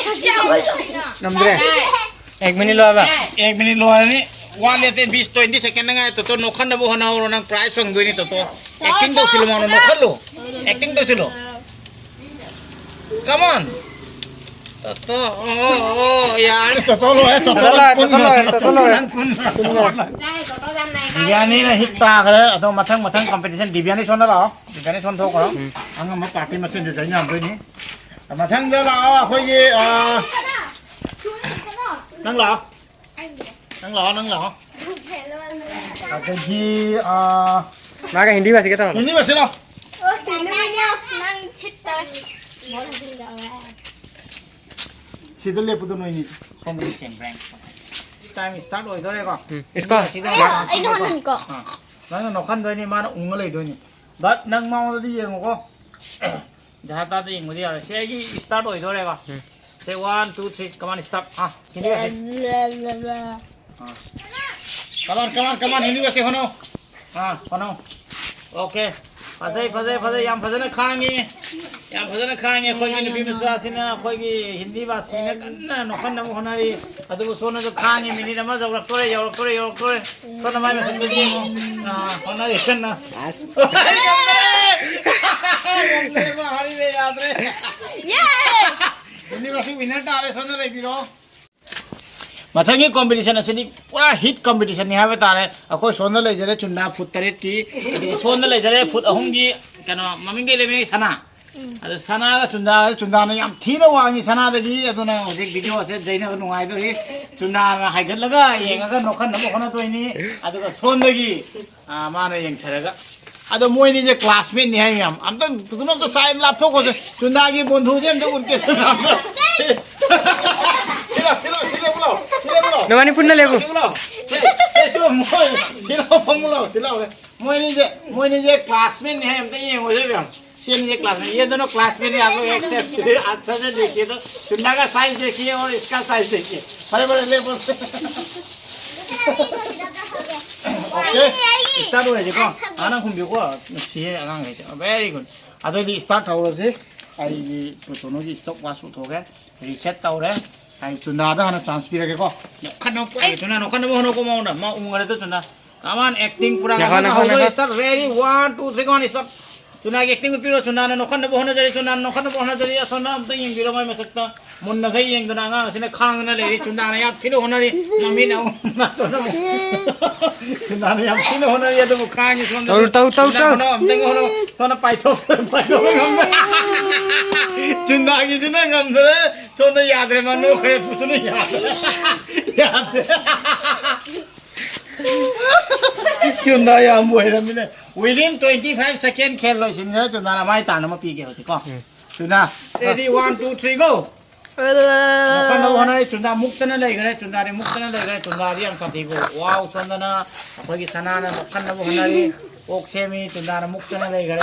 ꯉꯝꯗ꯭ꯔꯦ꯫ ꯑꯦꯛ ꯃꯤꯅꯤꯠ ꯂꯣꯏꯔꯕ? ꯑꯦꯛ ꯃꯤꯅꯤꯠ ꯂꯣꯏꯔꯅꯤ꯫ ꯋꯥꯠꯂꯤ ꯑꯇꯩ ꯕꯤꯁ, ꯇ꯭ꯋꯦꯟꯇꯤ ꯁꯦꯀꯦꯟ ꯉꯥꯏ꯫ ꯇꯣꯇꯣ ꯅꯣꯛꯍꯟꯅꯕ ꯍꯣꯠꯅꯍꯧꯔꯣ, ꯅꯪ ꯄ꯭ꯔꯥꯏꯖ ꯐꯪꯗꯣꯏꯅꯤ ꯇꯣꯇꯣ꯫ ꯑꯦꯛꯇꯤꯡ ꯇꯧꯁꯤꯜꯂꯣ, ꯃꯥꯅ ꯅꯣꯛꯍꯜꯂꯣ꯫ ꯑꯦꯛꯇꯤꯡ ꯇꯧꯁꯤꯜꯂꯣ꯫ Come on. ꯇꯣꯇꯣ, ꯑꯣ, ꯑꯣ, ꯑꯣ, ꯌꯥꯔꯦ, ꯇꯣꯇꯣ ꯂꯣꯏꯔꯦ, ꯇꯣꯇꯣ ꯇꯣꯇꯣ ꯂꯣꯏꯔꯦ, ꯂꯣꯏꯔꯦ, ꯇꯣꯇꯣ ꯂꯣꯏꯔꯦ, ꯇꯣꯇꯣ ꯂꯣꯏꯔꯦ꯫ ꯅꯪ ꯀꯨꯟ꯫ ꯀꯨꯟ ꯂꯣꯏꯔꯦ꯫ ꯕꯤꯔꯌꯥꯅꯤꯅ ꯍꯤꯠ ꯇꯥꯈ꯭ꯔꯦ꯫ ꯑꯗꯣ ꯃꯊꯪ, ꯃꯊꯪ ꯀꯝꯄꯤꯇꯤꯁꯟ, ꯗꯤꯕꯤꯌꯥꯅꯤ ꯁꯣꯝꯗ ꯂꯥꯛꯑꯣ, ꯗꯤꯕꯤꯌꯥꯅꯤ ꯁꯣꯝ ꯊꯣꯛꯈ꯭ꯔꯣ꯫ ꯎꯝ꯫ ꯑꯉꯝꯕ ꯄꯥꯔꯇꯤ ꯃꯁꯦꯟꯁꯦ ꯆꯩꯅꯔꯝꯗꯣꯏꯅꯤ꯫ ꯃꯊꯪꯗ ꯂꯥꯛꯑꯣ, ꯑꯩꯈꯣꯏꯒꯤ, ꯑꯥ, ꯅꯪ ꯂꯥꯛꯑꯣ, ꯅꯪ ꯂꯥꯛꯑꯣ, ꯅꯪ ꯂꯥꯛꯑꯣ꯫ ꯑꯗꯒꯤ, ꯑꯥ, ꯃꯥꯒ ꯍꯤꯟꯗꯤ ꯚꯥꯁꯤ ꯀꯩ ꯇꯧꯔꯣ? ꯍꯤꯟꯗꯤ ꯚꯥꯁꯤ ꯂꯥꯛꯑꯣ꯫ ꯅꯪ ꯁꯤꯠꯇꯔꯦ꯫ ꯁꯤꯗ ꯂꯦꯞꯄꯨꯗ ꯅꯣꯏꯅꯤ꯫ ꯁꯣꯝꯗꯗꯤ ꯁꯦꯡꯕ꯭ꯔꯥ ꯌꯦꯡꯉꯣ꯫ ꯇꯥꯏꯝ ꯁ꯭ꯇꯥꯔꯠ ꯑꯣꯏꯗꯣꯔꯦꯀꯣ꯫ ꯎꯝ, ꯏꯁꯀꯣ꯫ ꯁꯤꯗ ꯑꯩꯅ, ꯂꯥꯛꯑꯣ꯫ ꯑꯩꯅ ꯍꯣꯠꯅꯅꯤꯀꯣ꯫ ꯑꯥ, ꯅꯪꯅ ꯅꯣꯛꯍꯟꯗꯣꯏꯅꯤ, ꯃꯥꯅ ꯎꯪꯉ ꯂꯩꯗꯣꯏꯅꯤ꯫ ꯕꯠ ꯅꯪ ꯃꯉꯣꯟꯗꯗꯤ ꯌꯦꯡꯉꯨꯀꯣ꯫ ꯖꯍꯥꯇꯥꯗ ꯌꯦꯡꯕꯗꯤ ꯌꯥꯔꯣꯏ꯫ ꯁꯤ ꯑꯩꯒꯤ ꯁ꯭ꯇꯥꯔꯠ ꯑꯣꯏꯗꯣꯔꯦꯀꯣ꯫ ꯎꯝ꯫ ꯁꯦ, one, two, three, come on, start. ꯑꯥ, ꯁꯤꯗꯤ ꯌꯥꯔꯦ꯫ ꯑꯥ꯫ ꯀꯃꯥꯟ, ꯀꯃꯥꯟ, ꯀꯃꯥꯟ, ꯍꯤꯟꯗꯤ ꯚꯥꯁꯤ ꯍꯣꯠꯅꯧ꯫ ꯑꯥ, ꯍꯣꯠꯅꯧ꯫ ꯑꯣꯀꯦ꯫ ꯐꯖꯩ, ꯐꯖꯩ, ꯐꯖꯩ꯫ ꯌꯥꯝ ꯐꯖꯅ ꯈꯥꯡꯉꯤ꯫ ꯌꯥꯝ ꯐꯖꯅ ꯈꯥꯡꯉꯤ꯫ ꯑꯩꯈꯣꯏꯒꯤ ꯅꯨꯄꯤ ꯃꯆꯥꯁꯤꯅ ꯑꯩꯈꯣꯏꯒꯤ ꯍꯤꯟꯗꯤ ꯚꯥꯁꯤꯅ ꯀꯟꯅ ꯅꯣꯛꯍꯟꯅꯕ ꯍꯣꯠꯅꯔꯤ꯫ ꯑꯗꯨꯕꯨ ꯁꯣꯝꯅꯁꯨ ꯈꯥꯡꯉꯤ꯫ ꯃꯤꯅꯤꯠ ꯑꯃ ꯌꯧꯔꯛꯇꯣꯔꯦ, ꯌꯧꯔꯛꯇꯣꯔꯦ, ꯌꯧꯔꯛꯇꯣꯔꯦ꯫ ꯁꯣꯝꯅ ꯃꯥꯏ ꯃꯁꯛꯇ ꯌꯦꯡꯉꯨ꯫ ꯑꯥ, ꯍꯣꯠꯅꯔꯤ ꯀꯟꯅ꯫ ꯑꯁ꯫ ꯉꯝꯗ꯭ꯔꯦ꯫ ꯉꯝꯗ꯭ꯔꯦ, ꯃꯥ ꯍꯥꯏꯔꯤꯕ ꯌꯥꯗ꯭ꯔꯦ꯫ ꯌꯦ! ꯍꯤꯟꯗꯤ ꯚꯥꯁꯤ ꯋꯤꯟꯅꯔ ꯇꯥꯔꯦ, ꯁꯣꯝꯗ ꯂꯩꯕꯤꯔꯣ꯫ ꯃꯊꯪꯒꯤ ꯀꯣꯝꯄꯤꯇꯤꯁꯟ ꯑꯁꯤꯗꯤ ꯄꯨꯔꯥ ꯍꯤꯠ ꯀꯣꯝꯄꯤꯇꯤꯁꯟꯅꯤ ꯍꯥꯏꯕ ꯇꯥꯔꯦ꯫ ꯑꯩꯈꯣꯏ ꯁꯣꯝꯗ ꯂꯩꯖꯔꯦ ꯆꯨꯟꯗꯥ ꯐꯨꯠ ꯇꯔꯦꯠꯀꯤ, ꯑꯗꯨꯒ ꯁꯣꯝꯗ ꯂꯩꯖꯔꯦ ꯐꯨꯠ ꯑꯍꯨꯝꯒꯤ, ꯀꯩꯅꯣ, ꯃꯃꯤꯡ ꯀꯩ ꯂꯩꯕꯅꯤ? ꯁꯅꯥ꯫ ꯑꯗ ꯁꯅꯥꯒ ꯆꯨꯟꯗꯥꯒ, ꯆꯨꯟꯗꯥꯅ ꯌꯥꯝ ꯊꯤꯅ ꯋꯥꯡꯉꯤ ꯁꯅꯥꯗꯒꯤ, ꯑꯗꯨꯅ ꯍꯧꯖꯤꯛ ꯚꯤꯗꯤꯑꯣꯁꯦ ꯌꯩꯅꯕ ꯅꯨꯡꯉꯥꯏꯗꯣꯔꯤ꯫ ꯆꯨꯟꯗꯥꯅ ꯍꯥꯏꯒꯠꯂꯒ ꯌꯦꯡꯉꯒ ꯅꯣꯛꯍꯟꯅꯕ ꯍꯣꯠꯅꯗꯣꯏꯅꯤ, ꯑꯗꯨꯒ ꯁꯣꯝꯗꯒꯤ ꯑꯥ, ꯃꯥꯅ ꯌꯦꯡꯊꯔꯒ꯫ ꯑꯗꯣ ꯃꯣꯏꯅꯤꯁꯦ ꯀ꯭ꯂꯥꯁꯃꯦꯠꯅꯤ ꯍꯥꯏ ꯃꯌꯥꯝ꯫ ꯑꯝꯇꯪ ꯄꯨꯊꯣꯛꯅꯕ ꯑꯝꯇ ꯁꯥꯏ ꯂꯥꯞꯊꯣꯛꯈꯣꯁꯦ꯫ ꯆꯨꯟꯗꯥꯒꯤ ꯕꯣꯟꯙꯨꯁꯦ ꯑꯝꯇ ꯎꯠꯀꯦ꯫ ꯁꯤ ꯂꯥꯎ, ꯁꯤ ꯂꯥꯎ, ꯁꯤ ꯂꯦꯞꯄꯨ ꯂꯥꯎ, ꯁꯤ ꯂꯦꯞꯄꯨ ꯂꯥꯎ꯫ ꯅꯕꯥꯅꯤ ꯄꯨꯟꯅ ꯂꯦꯞꯄꯨ꯫ ꯁꯤ ꯂꯦꯞꯄꯨ ꯂꯥꯎ꯫ ꯁꯤ, ꯁꯤ ꯇꯨ ꯃꯣꯏ, ꯁꯤ ꯂꯥꯎ, ꯐꯝꯃꯨ ꯂꯥꯎ, ꯁꯤ ꯂꯥꯎ꯫ ꯃꯣꯏꯅꯤꯁꯦ, ꯃꯣꯏꯅꯤꯁꯦ ꯀ꯭ꯂꯥꯁꯃꯦꯠꯅꯤ ꯍꯥꯏ ꯑꯝꯇ ꯌꯦꯡꯉꯨꯁꯦ ꯃꯌꯥꯝ꯫ ꯁꯤ ꯑꯅꯤꯁꯦ ꯀ꯭ꯂꯥꯁꯃꯦꯠ꯫ ये दोनों क्लासमेट है, आप लोग एक से अच्छे से देखिए तो। चुन्ना का साइज देखिए और इसका साइज देखिए। ꯐꯔꯦ, ꯐꯔꯦ, ꯂꯦꯞꯄꯣ꯫ Okay, start ꯑꯣꯏꯔꯁꯤꯀꯣ꯫ ꯑꯥ, ꯅꯪ ꯈꯨꯝꯕꯤꯌꯨꯀꯣ꯫ ꯅꯨꯡꯁꯤꯌꯦ ꯑꯉꯥꯡꯈꯩꯁꯦ꯫ Very good. ꯑꯗꯨꯑꯣꯏꯗꯤ ꯁ꯭ꯇꯥꯔꯠ ꯇꯧꯔꯁꯤ꯫ ꯑꯩꯒꯤ ꯀꯩꯅꯣꯒꯤ ꯁ꯭ꯇꯣꯞ ꯋꯥꯆ ꯄꯨꯊꯣꯛꯑꯒꯦ꯫ ꯔꯤꯁꯦꯠ ꯇꯧꯔꯦ꯫ ꯑꯩ ꯆꯨꯟꯗꯥꯗ ꯍꯥꯟꯅ ꯆꯥꯟꯁ ꯄꯤꯔꯒꯦꯀꯣ꯫ ꯅꯣꯛꯈꯠꯅꯕ ꯄꯣꯛꯑꯦ꯫ ꯆꯨꯟꯗꯥ, ꯅꯣꯛꯈꯠꯅꯕ ꯍꯣꯠꯅꯧꯀꯣ ꯃꯉꯣꯟꯗ꯫ ꯃꯥ ꯎꯪꯈ꯭ꯔꯦꯗꯣ, ꯆꯨꯟꯗꯥ꯫ Come on, acting ꯄꯨꯔꯥ ꯉꯥꯏꯈꯣ, ꯉꯥꯏꯈꯣ, ꯍꯧꯗꯣꯔꯦ꯫ ꯉꯥꯏꯈꯣ꯫ Start. Ready, one, two, three, come on, start꯫ ꯆꯨꯅꯥꯒꯤ ꯑꯦꯛꯇꯤꯡ ꯎꯠꯄꯤꯔꯣ꯫ ꯆꯨꯅꯥꯅ ꯅꯣꯛꯍꯟꯅꯕ ꯍꯣꯠꯅꯖꯔꯤ, ꯆꯨꯅꯥꯅ ꯅꯣꯛꯍꯟꯅꯕ ꯍꯣꯠꯅꯖꯔꯤ꯫ ꯑꯁꯣꯝꯗ ꯑꯝꯇ ꯌꯦꯡꯕꯤꯔꯣ, ꯃꯥꯏ ꯃꯁꯛꯇ ꯃꯨꯟꯅꯈꯩ ꯌꯦꯡꯗꯨꯅ ꯑꯉꯥꯡ ꯑꯁꯤꯅ ꯈꯥꯡꯗꯅ ꯂꯩꯔꯤ꯫ ꯆꯨꯅꯥꯅ ꯌꯥꯝ ꯊꯤꯅ ꯍꯣꯠꯅꯔꯤ, ꯃꯃꯤꯠꯅ ꯑꯃꯨꯛ ꯅꯥꯇꯣꯟ ꯑꯃꯨꯛ꯫ ꯆꯨꯅꯥꯅ ꯌꯥꯝ ꯊꯤꯅ ꯍꯣꯠꯅꯔꯤ, ꯑꯗꯨꯕꯨ ꯈꯥꯡꯉꯤ ꯁꯣꯝꯗ꯫ ꯇꯧ, ꯇꯧ, ꯇꯧ, ꯆꯨꯅꯥ ꯇꯧ꯫ ꯍꯣꯠꯅꯧ, ꯑꯝꯇꯪ ꯍꯣꯠꯅꯧ꯫ ꯁꯣꯝꯗ ꯄꯥꯏꯊꯣꯛ, ꯄꯥꯏꯊꯣꯛꯄ ꯉꯝꯗ꯭ꯔꯦ꯫ ꯆꯨꯅꯥꯒꯤꯁꯤꯅ ꯉꯝꯗ꯭ꯔꯦ, ꯁꯣꯝꯗ ꯌꯥꯗ꯭ꯔꯦ, ꯃꯥ ꯅꯣꯛꯈ꯭ꯔꯦ, ꯄꯨꯗꯨꯅ ꯌꯥꯗ꯭ꯔꯦ꯫ ꯌꯥꯗ꯭ꯔꯦ꯫ ꯆꯨꯅꯥ ꯌꯥꯝ ꯑꯣꯏꯔꯝꯃꯤꯅꯦ꯫ Within twenty five second Khel ꯂꯣꯏꯁꯤꯟꯈ꯭ꯔꯦ꯫ ꯆꯨꯅꯥꯅ ꯃꯥꯏ ꯇꯥꯟ ꯑꯃ ꯄꯤꯒꯦ ꯍꯧꯖꯤꯛꯀꯣ꯫ ꯎꯝ꯫ ꯆꯨꯅꯥ, ready, one, two, three, go! ꯅꯣꯛꯍꯟꯅꯕ ꯍꯣꯠꯅꯔꯤ꯫ ꯆꯨꯅꯥ ꯃꯨꯛꯇꯅ ꯂꯩꯈ꯭ꯔꯦ꯫ ꯆꯨꯅꯥꯗꯤ ꯃꯨꯛꯇꯅ ꯂꯩꯈ꯭ꯔꯦ꯫ ꯆꯨꯅꯥꯗꯤ ꯌꯥꯝ ꯁꯥꯊꯤꯀꯣ꯫ ꯋꯥꯎ ꯁꯣꯝꯗꯅ ꯑꯩꯈꯣꯏꯒꯤ ꯁꯅꯥꯅ ꯅꯣꯛꯍꯟꯅꯕ ꯍꯣꯠꯅꯔꯤ꯫ ꯑꯣꯛ ꯁꯦꯝꯃꯤ꯫ ꯆꯨꯅꯥꯅ ꯃꯨꯛꯇꯅ ꯂꯩꯈ꯭ꯔꯦ꯫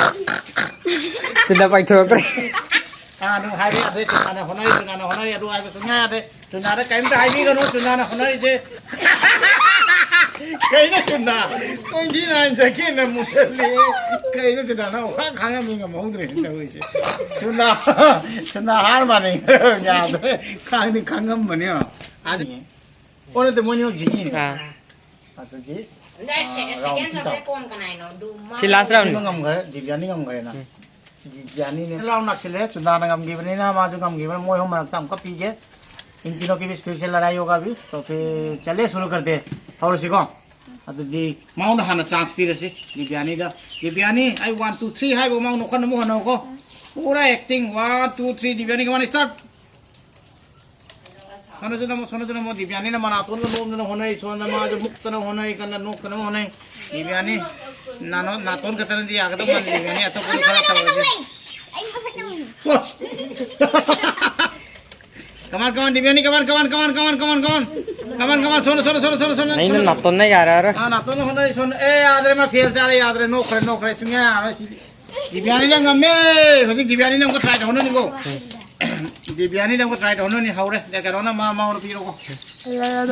ꯆꯨꯅꯥ ꯄꯥꯏꯊꯣꯔꯛꯇ꯭ꯔꯦ꯫ ꯑꯥ, ꯑꯗꯨꯝ ꯍꯥꯏꯕ ꯌꯥꯗ꯭ꯔꯦ꯫ ꯆꯨꯅꯥꯅ ꯍꯣꯠꯅꯔꯤ, ꯆꯨꯅꯥꯅ ꯍꯣꯠꯅꯔꯤ꯫ ꯑꯗꯨ ꯍꯥꯏꯕ ꯁꯨꯡꯌꯥ ꯌꯥꯗꯦ꯫ ꯆꯨꯅꯥꯗ ꯀꯔꯤꯝꯇ ꯍꯥꯏꯕꯤꯒꯅꯨ, ꯆꯨꯅꯥꯅ ꯍꯣꯠꯅꯔꯤꯁꯦ꯫ ꯀꯩꯅꯣ ꯆꯨꯅꯥ? Twenty nine second ꯅ ꯃꯨꯠꯊꯠꯂꯦ꯫ ꯀꯩꯅꯣ ꯆꯨꯅꯥꯅ ꯋꯥ ꯈꯥꯡꯉꯝꯃꯤ ꯉꯝꯍꯧꯗ꯭ꯔꯦ ꯇꯧꯔꯤꯁꯦ꯫ ꯆꯨꯅꯥ, ꯆꯨꯅꯥ ꯍꯥꯔ ꯃꯥꯟꯅꯩ꯫ ꯌꯥꯗ꯭ꯔꯦ꯫ ꯈꯥꯡꯗꯤ ꯈꯥꯡꯉꯝꯕꯅꯤ꯫ ꯑꯗꯨꯅꯤ꯫ ꯑꯣ, ꯅꯠꯇꯦ, ꯃꯣꯏꯅꯤꯃꯛ ꯖꯤꯅꯤꯅꯦ꯫ ꯑꯥ꯫ ꯑꯗꯨꯗꯤ, ꯑꯗ ꯁꯦ-, ꯑꯥ, second round ꯆꯠꯄꯗ ꯀꯣꯟ ꯀꯅꯥꯏꯅꯣ? ꯗꯨꯃ ꯁꯤ last round ꯅꯤ꯫ ꯉꯝꯈ꯭ꯔꯦ, ꯗꯤꯕꯤꯌꯥꯅꯤ ꯉꯝꯈ꯭ꯔꯦꯅ꯫ ꯎꯝ꯫ ꯗꯤꯕꯤꯌꯥꯅꯤ ꯅꯦ꯫ Round ꯅꯛꯁꯤꯜꯂꯦ, ꯆꯨꯟꯗꯥꯅ ꯉꯝꯈꯤꯕꯅꯤꯅ ꯃꯥꯁꯨ ꯉꯝꯈꯤꯕꯅꯤ꯫ ꯃꯣꯏ ꯑꯍꯨꯝ ꯃꯔꯛꯇ ꯑꯃꯨꯛꯀ ꯄꯤꯒꯦ꯫ इन तीनों के बीच फिर से लड़ाई होगा अभी, तो फिर चलिए शुरू करते हैं꯫ ꯍꯧꯔꯁꯤꯀꯣ꯫ ꯑꯗꯨꯗꯤ ꯃꯉꯣꯟꯗ ꯍꯥꯟꯅ chance ꯄꯤꯔꯁꯤ, ꯗꯤꯕꯤꯌꯥꯅꯤꯗ꯫ ꯗꯤꯕꯤꯌꯥꯅꯤ, ꯑꯩ one, two, three ꯍꯥꯏꯕ ꯃꯉꯣꯟꯗ ꯅꯣꯛꯍꯟꯅꯕ ꯍꯣꯠꯅꯧꯀꯣ꯫ ꯄꯨꯔꯥ acting, one, two, three, ꯗꯤꯕꯤꯌꯥꯅꯤ, come on, start꯫ ꯁꯣꯝꯗꯁꯨ ꯅꯝꯃꯣ, ꯁꯣꯝꯗꯁꯨ ꯅꯝꯃꯣ꯫ ꯗꯤꯕꯤꯌꯥꯅꯤꯅ ꯃꯅꯥꯇꯣꯟꯒ ꯅꯣꯝꯗꯅ ꯍꯣꯠꯅꯔꯤ꯫ ꯁꯣꯝꯗ ꯃꯥꯁꯨ ꯃꯨꯛꯇꯅ ꯍꯣꯠꯅꯔꯤ, ꯀꯟꯅ ꯅꯣꯛꯇꯅ ꯍꯣꯠꯅꯔꯤ꯫ ꯗꯤꯕꯤꯌꯥꯅꯤ, ꯅꯥꯅꯣ-, ꯅꯥꯇꯣꯟ ꯈꯛꯇꯅꯗꯤ ꯌꯥꯒꯗꯧ ꯃꯥꯟꯗꯦ, ꯗꯤꯕꯤꯌꯥꯅꯤ꯫ ꯑꯇꯣꯞꯄꯁꯨ ꯈꯔ ꯇꯧꯔꯁꯤ꯫ ꯑꯩ ꯃꯁꯛ ꯈꯪꯉꯤ꯫ Come on, come on, ꯗꯤꯕꯤꯌꯥꯅꯤ, come on, come on, come on, come on, come on, come on꯫ Come on, come on, ꯁꯣꯝꯗ, ꯁꯣꯝꯗ, ꯁꯣꯝꯗ, ꯁꯣꯝꯗ, ꯁꯣꯝꯗ, ꯑꯩꯅ ꯁꯣꯝꯗ꯫ ꯅꯥꯇꯣꯟꯅ ꯌꯥꯔꯛꯑꯔꯣꯏ꯫ ꯑꯥ, ꯅꯥꯇꯣꯟꯅ ꯍꯣꯠꯅꯔꯤ, ꯁꯣꯝꯗ꯫ ꯑꯦ, ꯌꯥꯗ꯭ꯔꯦ, ꯃꯥ fail ꯆꯥꯔꯦ, ꯌꯥꯗ꯭ꯔꯦ, ꯅꯣꯛꯈ꯭ꯔꯦ, ꯅꯣꯛꯈ꯭ꯔꯦ, ꯁꯨꯡꯌꯥ ꯌꯥꯔꯣꯏ ꯁꯤꯗꯤ꯫ ꯗꯤꯕꯤꯌꯥꯅꯤꯅ ꯉꯝꯃꯦ꯫ ꯍꯧꯖꯤꯛ ꯗꯤꯕꯤꯌꯥꯅꯤꯅ ꯑꯃꯨꯛꯀ try ꯇꯧꯍꯟꯅꯅꯤꯀꯣ꯫ ꯗꯤꯕꯤꯌꯥꯅꯤꯅ ꯑꯃꯨꯛꯀ try ꯇꯧꯍꯟꯅꯅꯤ꯫ ꯍꯧꯔꯦ꯫ ꯗꯦ ꯀꯩꯅꯣꯅ ꯃꯥ, ꯃꯉꯣꯟꯗ ꯄꯤꯔꯣꯀꯣ꯫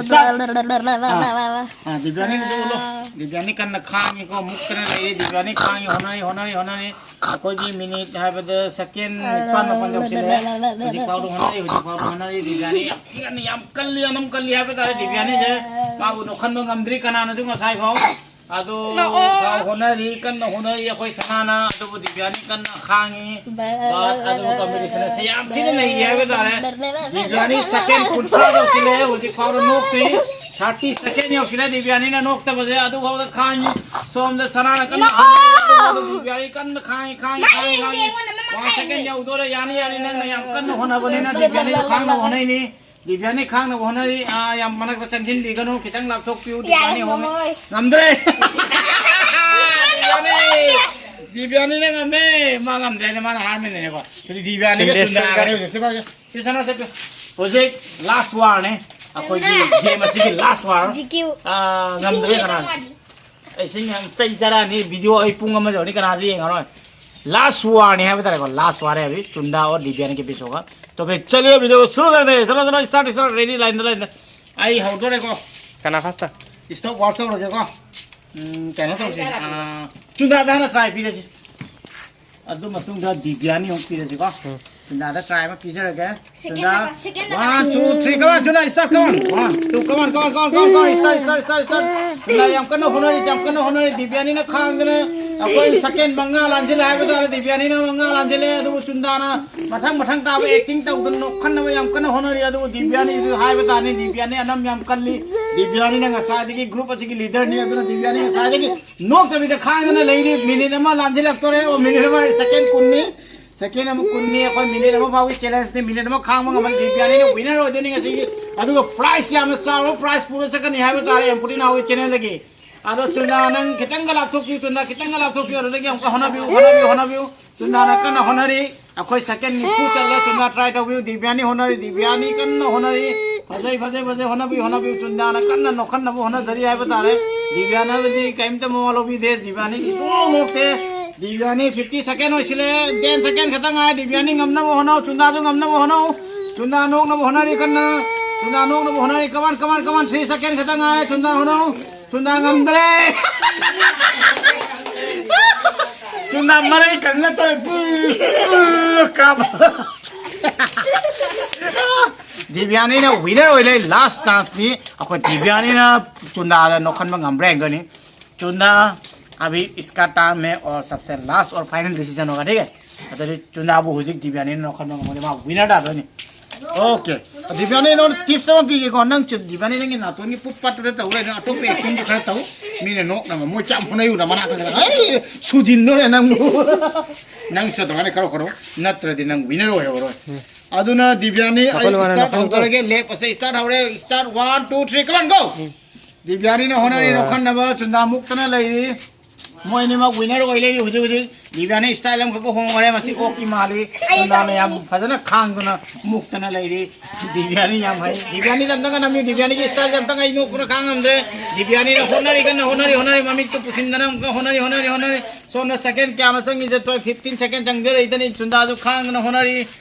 Start꯫ ꯑꯥ, ꯑꯥ, ꯗꯤꯕꯤꯌꯥꯅꯤꯒꯤꯗꯨ ꯎꯠꯂꯣ꯫ ꯗꯤꯕꯤꯌꯥꯅꯤ ꯀꯟꯅ ꯈꯥꯡꯉꯤꯀꯣ, ꯃꯨꯛꯇꯅ ꯂꯩꯔꯤ꯫ ꯗꯤꯕꯤꯌꯥꯅꯤ ꯈꯥꯡꯉꯤ, ꯍꯣꯠꯅꯔꯤ, ꯍꯣꯠꯅꯔꯤ, ꯍꯣꯠꯅꯔꯤ꯫ ꯑꯩꯈꯣꯏꯒꯤ minute ꯍꯥꯏꯕꯗ second ꯅꯤꯄꯥꯟ ꯃꯥꯄꯟ ꯌꯧꯁꯤꯜꯂꯛꯑꯦ꯫ ꯍꯧꯖꯤꯛ ꯐꯥꯎꯗ ꯍꯣꯠꯅꯔꯤ, ꯍꯧꯖꯤꯛ ꯐꯥꯎꯗ ꯍꯣꯠꯅꯔꯤ꯫ ꯗꯤꯕꯤꯌꯥꯅꯤ ꯌꯥꯝ ꯊꯤꯅ ꯌꯥꯝ ꯀꯜꯂꯤ, ꯑꯅꯝ ꯀꯜꯂꯤ ꯍꯥꯏꯕ ꯇꯥꯔꯦ꯫ ꯗꯤꯕꯤꯌꯥꯅꯤꯁꯦ ꯃꯥꯕꯨ ꯅꯣꯛꯍꯟꯕ ꯉꯝꯗ꯭ꯔꯤ ꯀꯅꯥꯅꯁꯨ ꯉꯁꯥꯏ ꯐꯥꯎ꯫ ꯑꯗꯨ ꯐꯥꯎ ꯍꯣꯠꯅꯔꯤ, ꯀꯟꯅ ꯍꯣꯠꯅꯔꯤ ꯑꯩꯈꯣꯏ ꯁꯅꯥꯅ, ꯑꯗꯨꯕꯨ ꯗꯤꯕꯤꯌꯥꯅꯤ ꯀꯟꯅ ꯈꯥꯡꯉꯤ꯫ But ꯑꯗꯨꯕꯨ competition ꯑꯁꯤ ꯌꯥꯝ ꯊꯤꯅ ꯅꯩꯔꯤ ꯍꯥꯏꯕ ꯇꯥꯔꯦ꯫ ꯗꯤꯕꯤꯌꯥꯅꯤ second ꯀꯨꯟꯊ꯭ꯔꯥ ꯌꯧꯁꯤꯜꯂꯦ, ꯍꯧꯖꯤꯛ ꯐꯥꯎꯕ ꯅꯣꯛꯇ꯭ꯔꯤ꯫ Thirty second ꯌꯧꯁꯤꯜꯂꯦ ꯗꯤꯕꯤꯌꯥꯅꯤꯅ ꯅꯣꯛꯇꯕꯁꯦ, ꯑꯗꯨꯐꯥꯎꯗ ꯈꯥꯡꯉꯤ꯫ ꯁꯣꯝꯗ ꯁꯅꯥꯅ ꯀꯟꯅ ꯍꯣꯠꯅꯔꯤ, ꯑꯗꯨꯐꯥꯎꯗ ꯗꯤꯕꯤꯌꯥꯅꯤ ꯀꯟꯅ ꯈꯥꯡꯉꯤ, ꯈꯥꯡꯉꯤ, ꯈꯥꯡꯉꯤ, ꯈꯥꯡꯉꯤ꯫ One second ꯌꯧꯗꯣꯔꯦ, ꯌꯥꯅꯤ, ꯌꯥꯅꯤ, ꯅꯪꯅ ꯌꯥꯝ ꯀꯟꯅ ꯍꯣꯠꯅꯕꯅꯤꯅ ꯗꯤꯕꯤꯌꯥꯅꯤꯁꯨ ꯈꯥꯡꯅꯕ ꯍꯣꯠꯅꯩꯅꯤ꯫ ꯗꯤꯕꯤꯌꯥꯅꯤ ꯈꯥꯡꯅꯕ ꯍꯣꯠꯅꯔꯤ꯫ ꯑꯥ, ꯌꯥꯝ ꯃꯅꯥꯛꯇ ꯆꯪꯁꯤꯟꯕꯤꯒꯅꯨ, ꯈꯤꯇꯪ ꯂꯥꯞꯊꯣꯛꯄꯤꯌꯨ꯫ ꯗꯤꯕꯤꯌꯥꯅꯤ ꯍꯣꯡꯉꯦ꯫ ꯉꯝꯃꯣꯏ꯫ ꯉꯝꯗ꯭ꯔꯦ꯫ ꯗꯤꯕꯤꯌꯥꯅꯤ, ꯗꯤꯕꯤꯌꯥꯅꯤꯅ ꯉꯝꯃꯦ꯫ ꯃꯥ ꯉꯝꯗ꯭ꯔꯦꯅꯦ, ꯃꯥꯅ ꯍꯥꯔꯃꯤꯅꯦꯀꯣ꯫ ꯍꯧꯖꯤꯛ ꯗꯤꯕꯤꯌꯥꯅꯤꯒ ꯆꯨꯝꯅ ꯇꯥꯈ꯭ꯔꯦ ꯍꯧꯖꯤꯛ꯫ ꯁꯤ ꯐꯥꯎꯁꯦ꯫ ꯁꯤ ꯁꯅꯥ ꯆꯠꯄꯤꯌꯨ꯫ ꯍꯧꯖꯤꯛ last warꯅꯦ꯫ ꯑꯩꯈꯣꯏꯒꯤ game ꯑꯁꯤꯒꯤ last war꯫ ꯖꯤ ꯀ꯭ꯌꯨ꯫ ꯑꯥ, ꯉꯝꯗ꯭ꯔꯦ ꯀꯅꯥ? ꯑꯩ ꯁꯤ ꯌꯥꯝ ꯇꯩ ꯆꯥꯔꯛꯑꯅꯤ꯫ Video ꯑꯩ ꯄꯨꯡ ꯑꯃ ꯌꯧꯔꯅꯤ, ꯀꯅꯥꯁꯨ ꯌꯦꯡꯉꯔꯣꯏ꯫ Last warꯅꯤ ꯍꯥꯏꯕ ꯇꯥꯔꯦꯀꯣ, last war ꯍꯥꯏꯕꯗꯤ ꯆꯨꯟꯗꯥ ꯑꯣꯔ ꯗꯤꯕꯤꯌꯥꯅꯤ ꯀꯦ ꯕꯤꯆ ꯍꯣꯒꯥ꯫ ꯇꯣ ꯐꯤꯔ ꯆꯂꯤꯌꯦ, video ꯁꯨꯔꯨ ꯀꯔꯇꯦ ꯍꯦ꯫ ꯆꯂꯣ, ꯆꯂꯣ, start, start, ready, line, line꯫ ꯑꯩ ꯍꯧꯗꯣꯔꯦꯀꯣ꯫ ꯀꯅꯥ first? Stopwatch ꯇꯧꯔꯒꯦꯀꯣ꯫ ꯎꯝ, ꯀꯩꯅꯣ ꯇꯧꯁꯤ꯫ ꯑꯥ, ꯆꯨꯟꯗꯥꯗ ꯍꯥꯟꯅ try ꯄꯤꯔꯁꯤ꯫ ꯑꯗꯨ ꯃꯇꯨꯡꯗ ꯗꯤꯕꯤꯌꯥꯅꯤ ꯑꯃꯨꯛ ꯄꯤꯔꯁꯤꯀꯣ꯫ ꯎꯝ꯫ ꯆꯨꯟꯗꯥꯗ try ꯑꯃ ꯄꯤꯖꯔꯒꯦ꯫ Second ꯆꯨꯟꯗꯥ, ꯑꯃ, second ꯑꯃ꯫ One, two, three, come on, ꯆꯨꯟꯗꯥ, start, come on. One, two, come on, come on, come on, come on, come on, start, start, start, start꯫ ꯆꯨꯟꯗꯥ ꯌꯥꯝ ꯀꯟꯅ ꯍꯣꯠꯅꯔꯤ, ꯌꯥꯝ ꯀꯟꯅ ꯍꯣꯠꯅꯔꯤ꯫ ꯗꯤꯕꯤꯌꯥꯅꯤꯅ ꯈꯥꯡꯗꯅ ꯑꯩꯈꯣꯏ second ꯃꯉꯥ ꯂꯥꯟꯁꯤꯜꯂꯦ ꯍꯥꯏꯕ ꯇꯥꯔꯦ꯫ ꯗꯤꯕꯤꯌꯥꯅꯤꯅ ꯃꯉꯥ ꯂꯥꯟꯁꯤꯜꯂꯦ, ꯑꯗꯨꯕꯨ ꯆꯨꯟꯗꯥꯅ ꯃꯊꯪ ꯃꯊꯪ ꯇꯥꯕ acting ꯇꯧꯗꯅ ꯅꯣꯛꯍꯟꯅꯕ ꯌꯥꯝ ꯀꯟꯅ ꯍꯣꯠꯅꯔꯤ꯫ ꯑꯗꯨꯕꯨ ꯗꯤꯕꯤꯌꯥꯅꯤꯁꯨ ꯍꯥꯏꯕ ꯇꯥꯔꯦ, ꯗꯤꯕꯤꯌꯥꯅꯤ ꯑꯅꯝ ꯌꯥꯝ ꯀꯜꯂꯤ꯫ ꯗꯤꯕꯤꯌꯥꯅꯤꯅ ꯉꯁꯥꯏꯗꯒꯤ group ꯑꯁꯤꯒꯤ leaderꯅꯤ, ꯑꯗꯨꯅ ꯗꯤꯕꯤꯌꯥꯅꯤ ꯉꯁꯥꯏꯗꯒꯤ ꯅꯣꯛꯇꯕꯤꯗ ꯈꯥꯡꯗꯅ ꯂꯩꯔꯤ꯫ Minute ꯑꯃ ꯂꯥꯟꯁꯤꯜꯂꯛꯇꯣꯔꯦ꯫ ꯑꯣ, minute ꯑꯃ, second ꯀꯨꯟꯅꯤ꯫ Second ꯑꯃ ꯀꯨꯟꯅꯤ꯫ ꯑꯩꯈꯣꯏ minute ꯑꯃ ꯐꯥꯎꯒꯤ challengeꯅꯤ꯫ Minute ꯑꯃ ꯈꯥꯡꯕ ꯉꯝꯃꯗꯤ ꯗꯤꯕꯤꯌꯥꯅꯤꯅ winner ꯑꯣꯏꯗꯣꯏꯅꯤ ꯉꯁꯤꯒꯤ꯫ ꯑꯗꯨꯒ prize ꯌꯥꯝꯅ ꯆꯥꯎꯕ prize ꯄꯨꯔ ꯆꯠꯀꯅꯤ ꯍꯥꯏꯕ ꯇꯥꯔꯦ ꯑꯦꯝꯄꯨꯔꯤ ꯅꯥꯎꯒꯤ channelꯗꯒꯤ꯫ ꯑꯗꯣ ꯆꯨꯟꯗꯥꯅ ꯅꯪ ꯈꯤꯇꯪꯒ ꯂꯥꯞꯊꯣꯛꯄꯤꯌꯨ, ꯆꯨꯟꯗꯥ ꯈꯤꯇꯪꯒ ꯂꯥꯞꯊꯣꯛꯄꯤꯌꯨ, ꯑꯗꯨꯗꯒꯤ ꯑꯃꯨꯛꯀ ꯍꯣꯠꯅꯕꯤꯌꯨ, ꯍꯣꯠꯅꯕꯤꯌꯨ, ꯍꯣꯠꯅꯕꯤꯌꯨ꯫ ꯆꯨꯟꯗꯥꯅ ꯀꯟꯅ ꯍꯣꯠꯅꯔꯤ꯫ ꯑꯩꯈꯣꯏ second ꯅꯤꯐꯨ ꯆꯠꯂꯦ꯫ ꯆꯨꯟꯗꯥ try ꯇꯧꯕꯤꯌꯨ꯫ ꯗꯤꯕꯤꯌꯥꯅꯤ ꯍꯣꯠꯅꯔꯤ, ꯗꯤꯕꯤꯌꯥꯅꯤ ꯀꯟꯅ ꯍꯣꯠꯅꯔꯤ꯫ ꯐꯖꯩ, ꯐꯖꯩ, ꯐꯖꯩ꯫ ꯍꯣꯠꯅꯕꯤꯌꯨ, ꯍꯣꯠꯅꯕꯤꯌꯨ꯫ ꯆꯨꯟꯗꯥꯅ ꯀꯟꯅ ꯅꯣꯛꯍꯟꯅꯕ ꯍꯣꯠꯅꯖꯔꯤ ꯍꯥꯏꯕ ꯇꯥꯔꯦ꯫ ꯗꯤꯕꯤꯌꯥꯅꯤꯗꯤ ꯀꯔꯤꯝꯇ ꯃꯋꯥ ꯂꯧꯕꯤꯗꯦ꯫ ꯗꯤꯕꯤꯌꯥꯅꯤ ꯁꯨꯡꯅꯣꯛ ꯅꯣꯛꯇꯦ꯫ ꯗꯤꯕꯤꯌꯥꯅꯤ fifty second ꯑꯣꯏꯁꯤꯜꯂꯦ꯫ Ten second ꯈꯛꯇ ꯉꯥꯏ꯫ ꯗꯤꯕꯤꯌꯥꯅꯤ ꯉꯝꯅꯕ ꯍꯣꯠꯅꯧ꯫ ꯆꯨꯟꯗꯥꯁꯨ ꯉꯝꯅꯕ ꯍꯣꯠꯅꯧ꯫ ꯆꯨꯟꯗꯥ ꯅꯣꯛꯅꯕ ꯍꯣꯠꯅꯔꯤ ꯀꯟꯅ꯫ ꯆꯨꯟꯗꯥ ꯅꯣꯛꯅꯕ ꯍꯣꯠꯅꯔꯤ꯫ Come on, come on, come on꯫ Three second ꯈꯛꯇ ꯉꯥꯏꯔꯦ꯫ ꯆꯨꯟꯗꯥ ꯍꯣꯠꯅꯧ꯫ ꯆꯨꯟꯗꯥ ꯉꯝꯗ꯭ꯔꯦ꯫ ꯆꯨꯟꯗꯥ ꯃꯔꯩ ꯀꯪꯅ ꯇꯧꯔꯦ꯫ ꯄꯨ, ꯄꯨ ꯀꯥꯞ꯫ ꯗꯤꯕꯤꯌꯥꯅꯤꯅ winner ꯑꯣꯏꯔꯦ꯫ Last chanceꯅꯤ꯫ ꯑꯩꯈꯣꯏ ꯗꯤꯕꯤꯌꯥꯅꯤꯅ ꯆꯨꯟꯗꯥꯗ ꯅꯣꯛꯍꯟꯕ ꯉꯝꯕ꯭ꯔꯥ ꯌꯦꯡꯒꯅꯤ꯫ चुना, अभी इसका टर्न है और सबसे लास्ट और फाइनल डिसीजन होगा, ठीक है? ꯑꯗꯨꯗꯤ ꯆꯨꯅꯥꯕꯨ ꯍꯧꯖꯤꯛ ꯗꯤꯕ꯭ꯌꯥꯅꯤꯅ ꯂꯧꯈꯠꯄ ꯉꯝꯃꯗꯤ ꯃꯥ ꯋꯤꯅꯔ ꯇꯥꯗꯣꯏꯅꯤ꯫ ꯑꯣꯀꯦ꯫ ꯗꯤꯕ꯭ꯌꯥꯅꯤ, ꯅꯉꯣꯟꯗ ꯇꯤꯞꯁ ꯑꯃ ꯄꯤꯒꯦꯀꯣ꯫ ꯅꯪ ꯆꯨ-, ꯗꯤꯕ꯭ꯌꯥꯅꯤ, ꯅꯪꯒꯤ ꯅꯥꯇꯣꯟꯒꯤ ꯄꯨꯞ ꯄꯥꯠꯇꯨꯗ ꯇꯧ ꯂꯩꯔꯦ꯫ ꯑꯇꯣꯞꯄ ꯑꯦꯛꯇꯤꯡꯗꯣ ꯈꯔ ꯇꯧ꯫ ꯃꯤꯅ ꯅꯣꯛꯅꯕ꯫ ꯃꯣꯏ ꯀꯌꯥꯝ ꯍꯣꯠꯅꯩꯕ ꯅꯃꯅꯥꯛꯇ꯫ ꯑꯩ ꯁꯨꯗꯤꯟꯗꯣꯔꯦ ꯅꯪꯕꯨ꯫ ꯅꯪꯁꯨ ꯑꯗꯨꯃꯥꯏꯅ ꯈꯔ ꯈꯔ, ꯅꯠꯇ꯭ꯔꯗꯤ ꯅꯪ ꯋꯤꯅꯔ ꯑꯣꯏꯍꯧꯔꯣꯏ꯫ ꯑꯗꯨꯅ ꯗꯤꯕ꯭ꯌꯥꯅꯤ, ꯑꯩ ꯅꯥꯀꯜ ꯋꯥꯅ ꯁ꯭ꯇꯥꯔꯠ ꯅꯥꯀꯜ ꯍꯧꯗꯣꯔꯒꯦ꯫ ꯂꯦꯞ ꯑꯁꯦ ꯁ꯭ꯇꯥꯔꯠ ꯍꯧꯔꯦ꯫ ꯁ꯭ꯇꯥꯔꯠ, ꯋꯥꯟ, ꯇꯨ, ꯊ꯭ꯔꯤ, ꯀꯃꯟ, ꯒꯣ! ꯗꯤꯕ꯭ꯌꯥꯅꯤꯅ ꯍꯣꯠꯅꯔꯤ, ꯑꯥ꯫ ꯅꯣꯛꯍꯟꯅꯕ ꯆꯨꯟꯗꯥ ꯃꯨꯛꯇꯅ ꯂꯩꯔꯤ꯫ ꯃꯣꯏ ꯑꯅꯤꯃꯛ ꯋꯤꯅꯔ ꯑꯣꯏ ꯂꯩꯔꯤ ꯍꯧꯖꯤꯛ ꯍꯧꯖꯤꯛ꯫ ꯗꯤꯕ꯭ꯌꯥꯅꯤ ꯁ꯭ꯇꯥꯏꯜ ꯑꯃꯈꯛꯀ ꯍꯣꯡꯈ꯭ꯔꯦ꯫ ꯃꯁꯤ ꯑꯣꯛꯀꯤ ꯃꯥꯜꯂꯤ꯫ ꯆꯨꯟꯗꯥꯅ ꯌꯥꯝ ꯐꯖꯅ ꯈꯥꯡꯗꯨꯅ ꯃꯨꯛꯇꯅ ꯂꯩꯔꯤ꯫ ꯗꯤꯕ꯭ꯌꯥꯅꯤ ꯌꯥꯝ ꯍꯩ꯫ ꯗꯤꯕ꯭ꯌꯥꯅꯤꯗ ꯑꯝꯇꯪꯒ ꯅꯝꯕꯤꯌꯨ꯫ ꯗꯤꯕ꯭ꯌꯥꯅꯤꯒꯤ ꯁ꯭ꯇꯥꯏꯜꯁꯦ ꯑꯝꯇꯪ ꯑꯩ ꯅꯣꯛꯄꯗ ꯈꯥꯡ ꯉꯝꯗ꯭ꯔꯦ꯫ ꯗꯤꯕ꯭ꯌꯥꯅꯤꯅ ꯍꯣꯠꯅꯔꯤ, ꯀꯟꯅ ꯍꯣꯠꯅꯔꯤ, ꯍꯣꯠꯅꯔꯤ꯫ ꯃꯃꯤꯠꯇꯨ ꯄꯨꯁꯤꯟꯗꯅ ꯑꯃꯨꯛꯀ ꯍꯣꯠꯅꯔꯤ, ꯍꯣꯠꯅꯔꯤ, ꯍꯣꯠꯅꯔꯤ꯫ ꯁꯣꯝꯗ ꯁꯦꯀꯦꯟ ꯀꯌꯥꯅꯣ ꯆꯪꯉꯤꯁꯦ? ꯇꯨꯋꯦꯜꯐ, ꯐꯤꯐꯇꯤꯟ ꯁꯦꯀꯦꯟ ꯆꯪꯖꯔꯛꯏꯗꯅꯤ꯫ ꯆꯨꯟꯗꯥꯁꯨ ꯈꯥꯡꯗꯅ ꯍꯣꯠꯅꯔꯤ꯫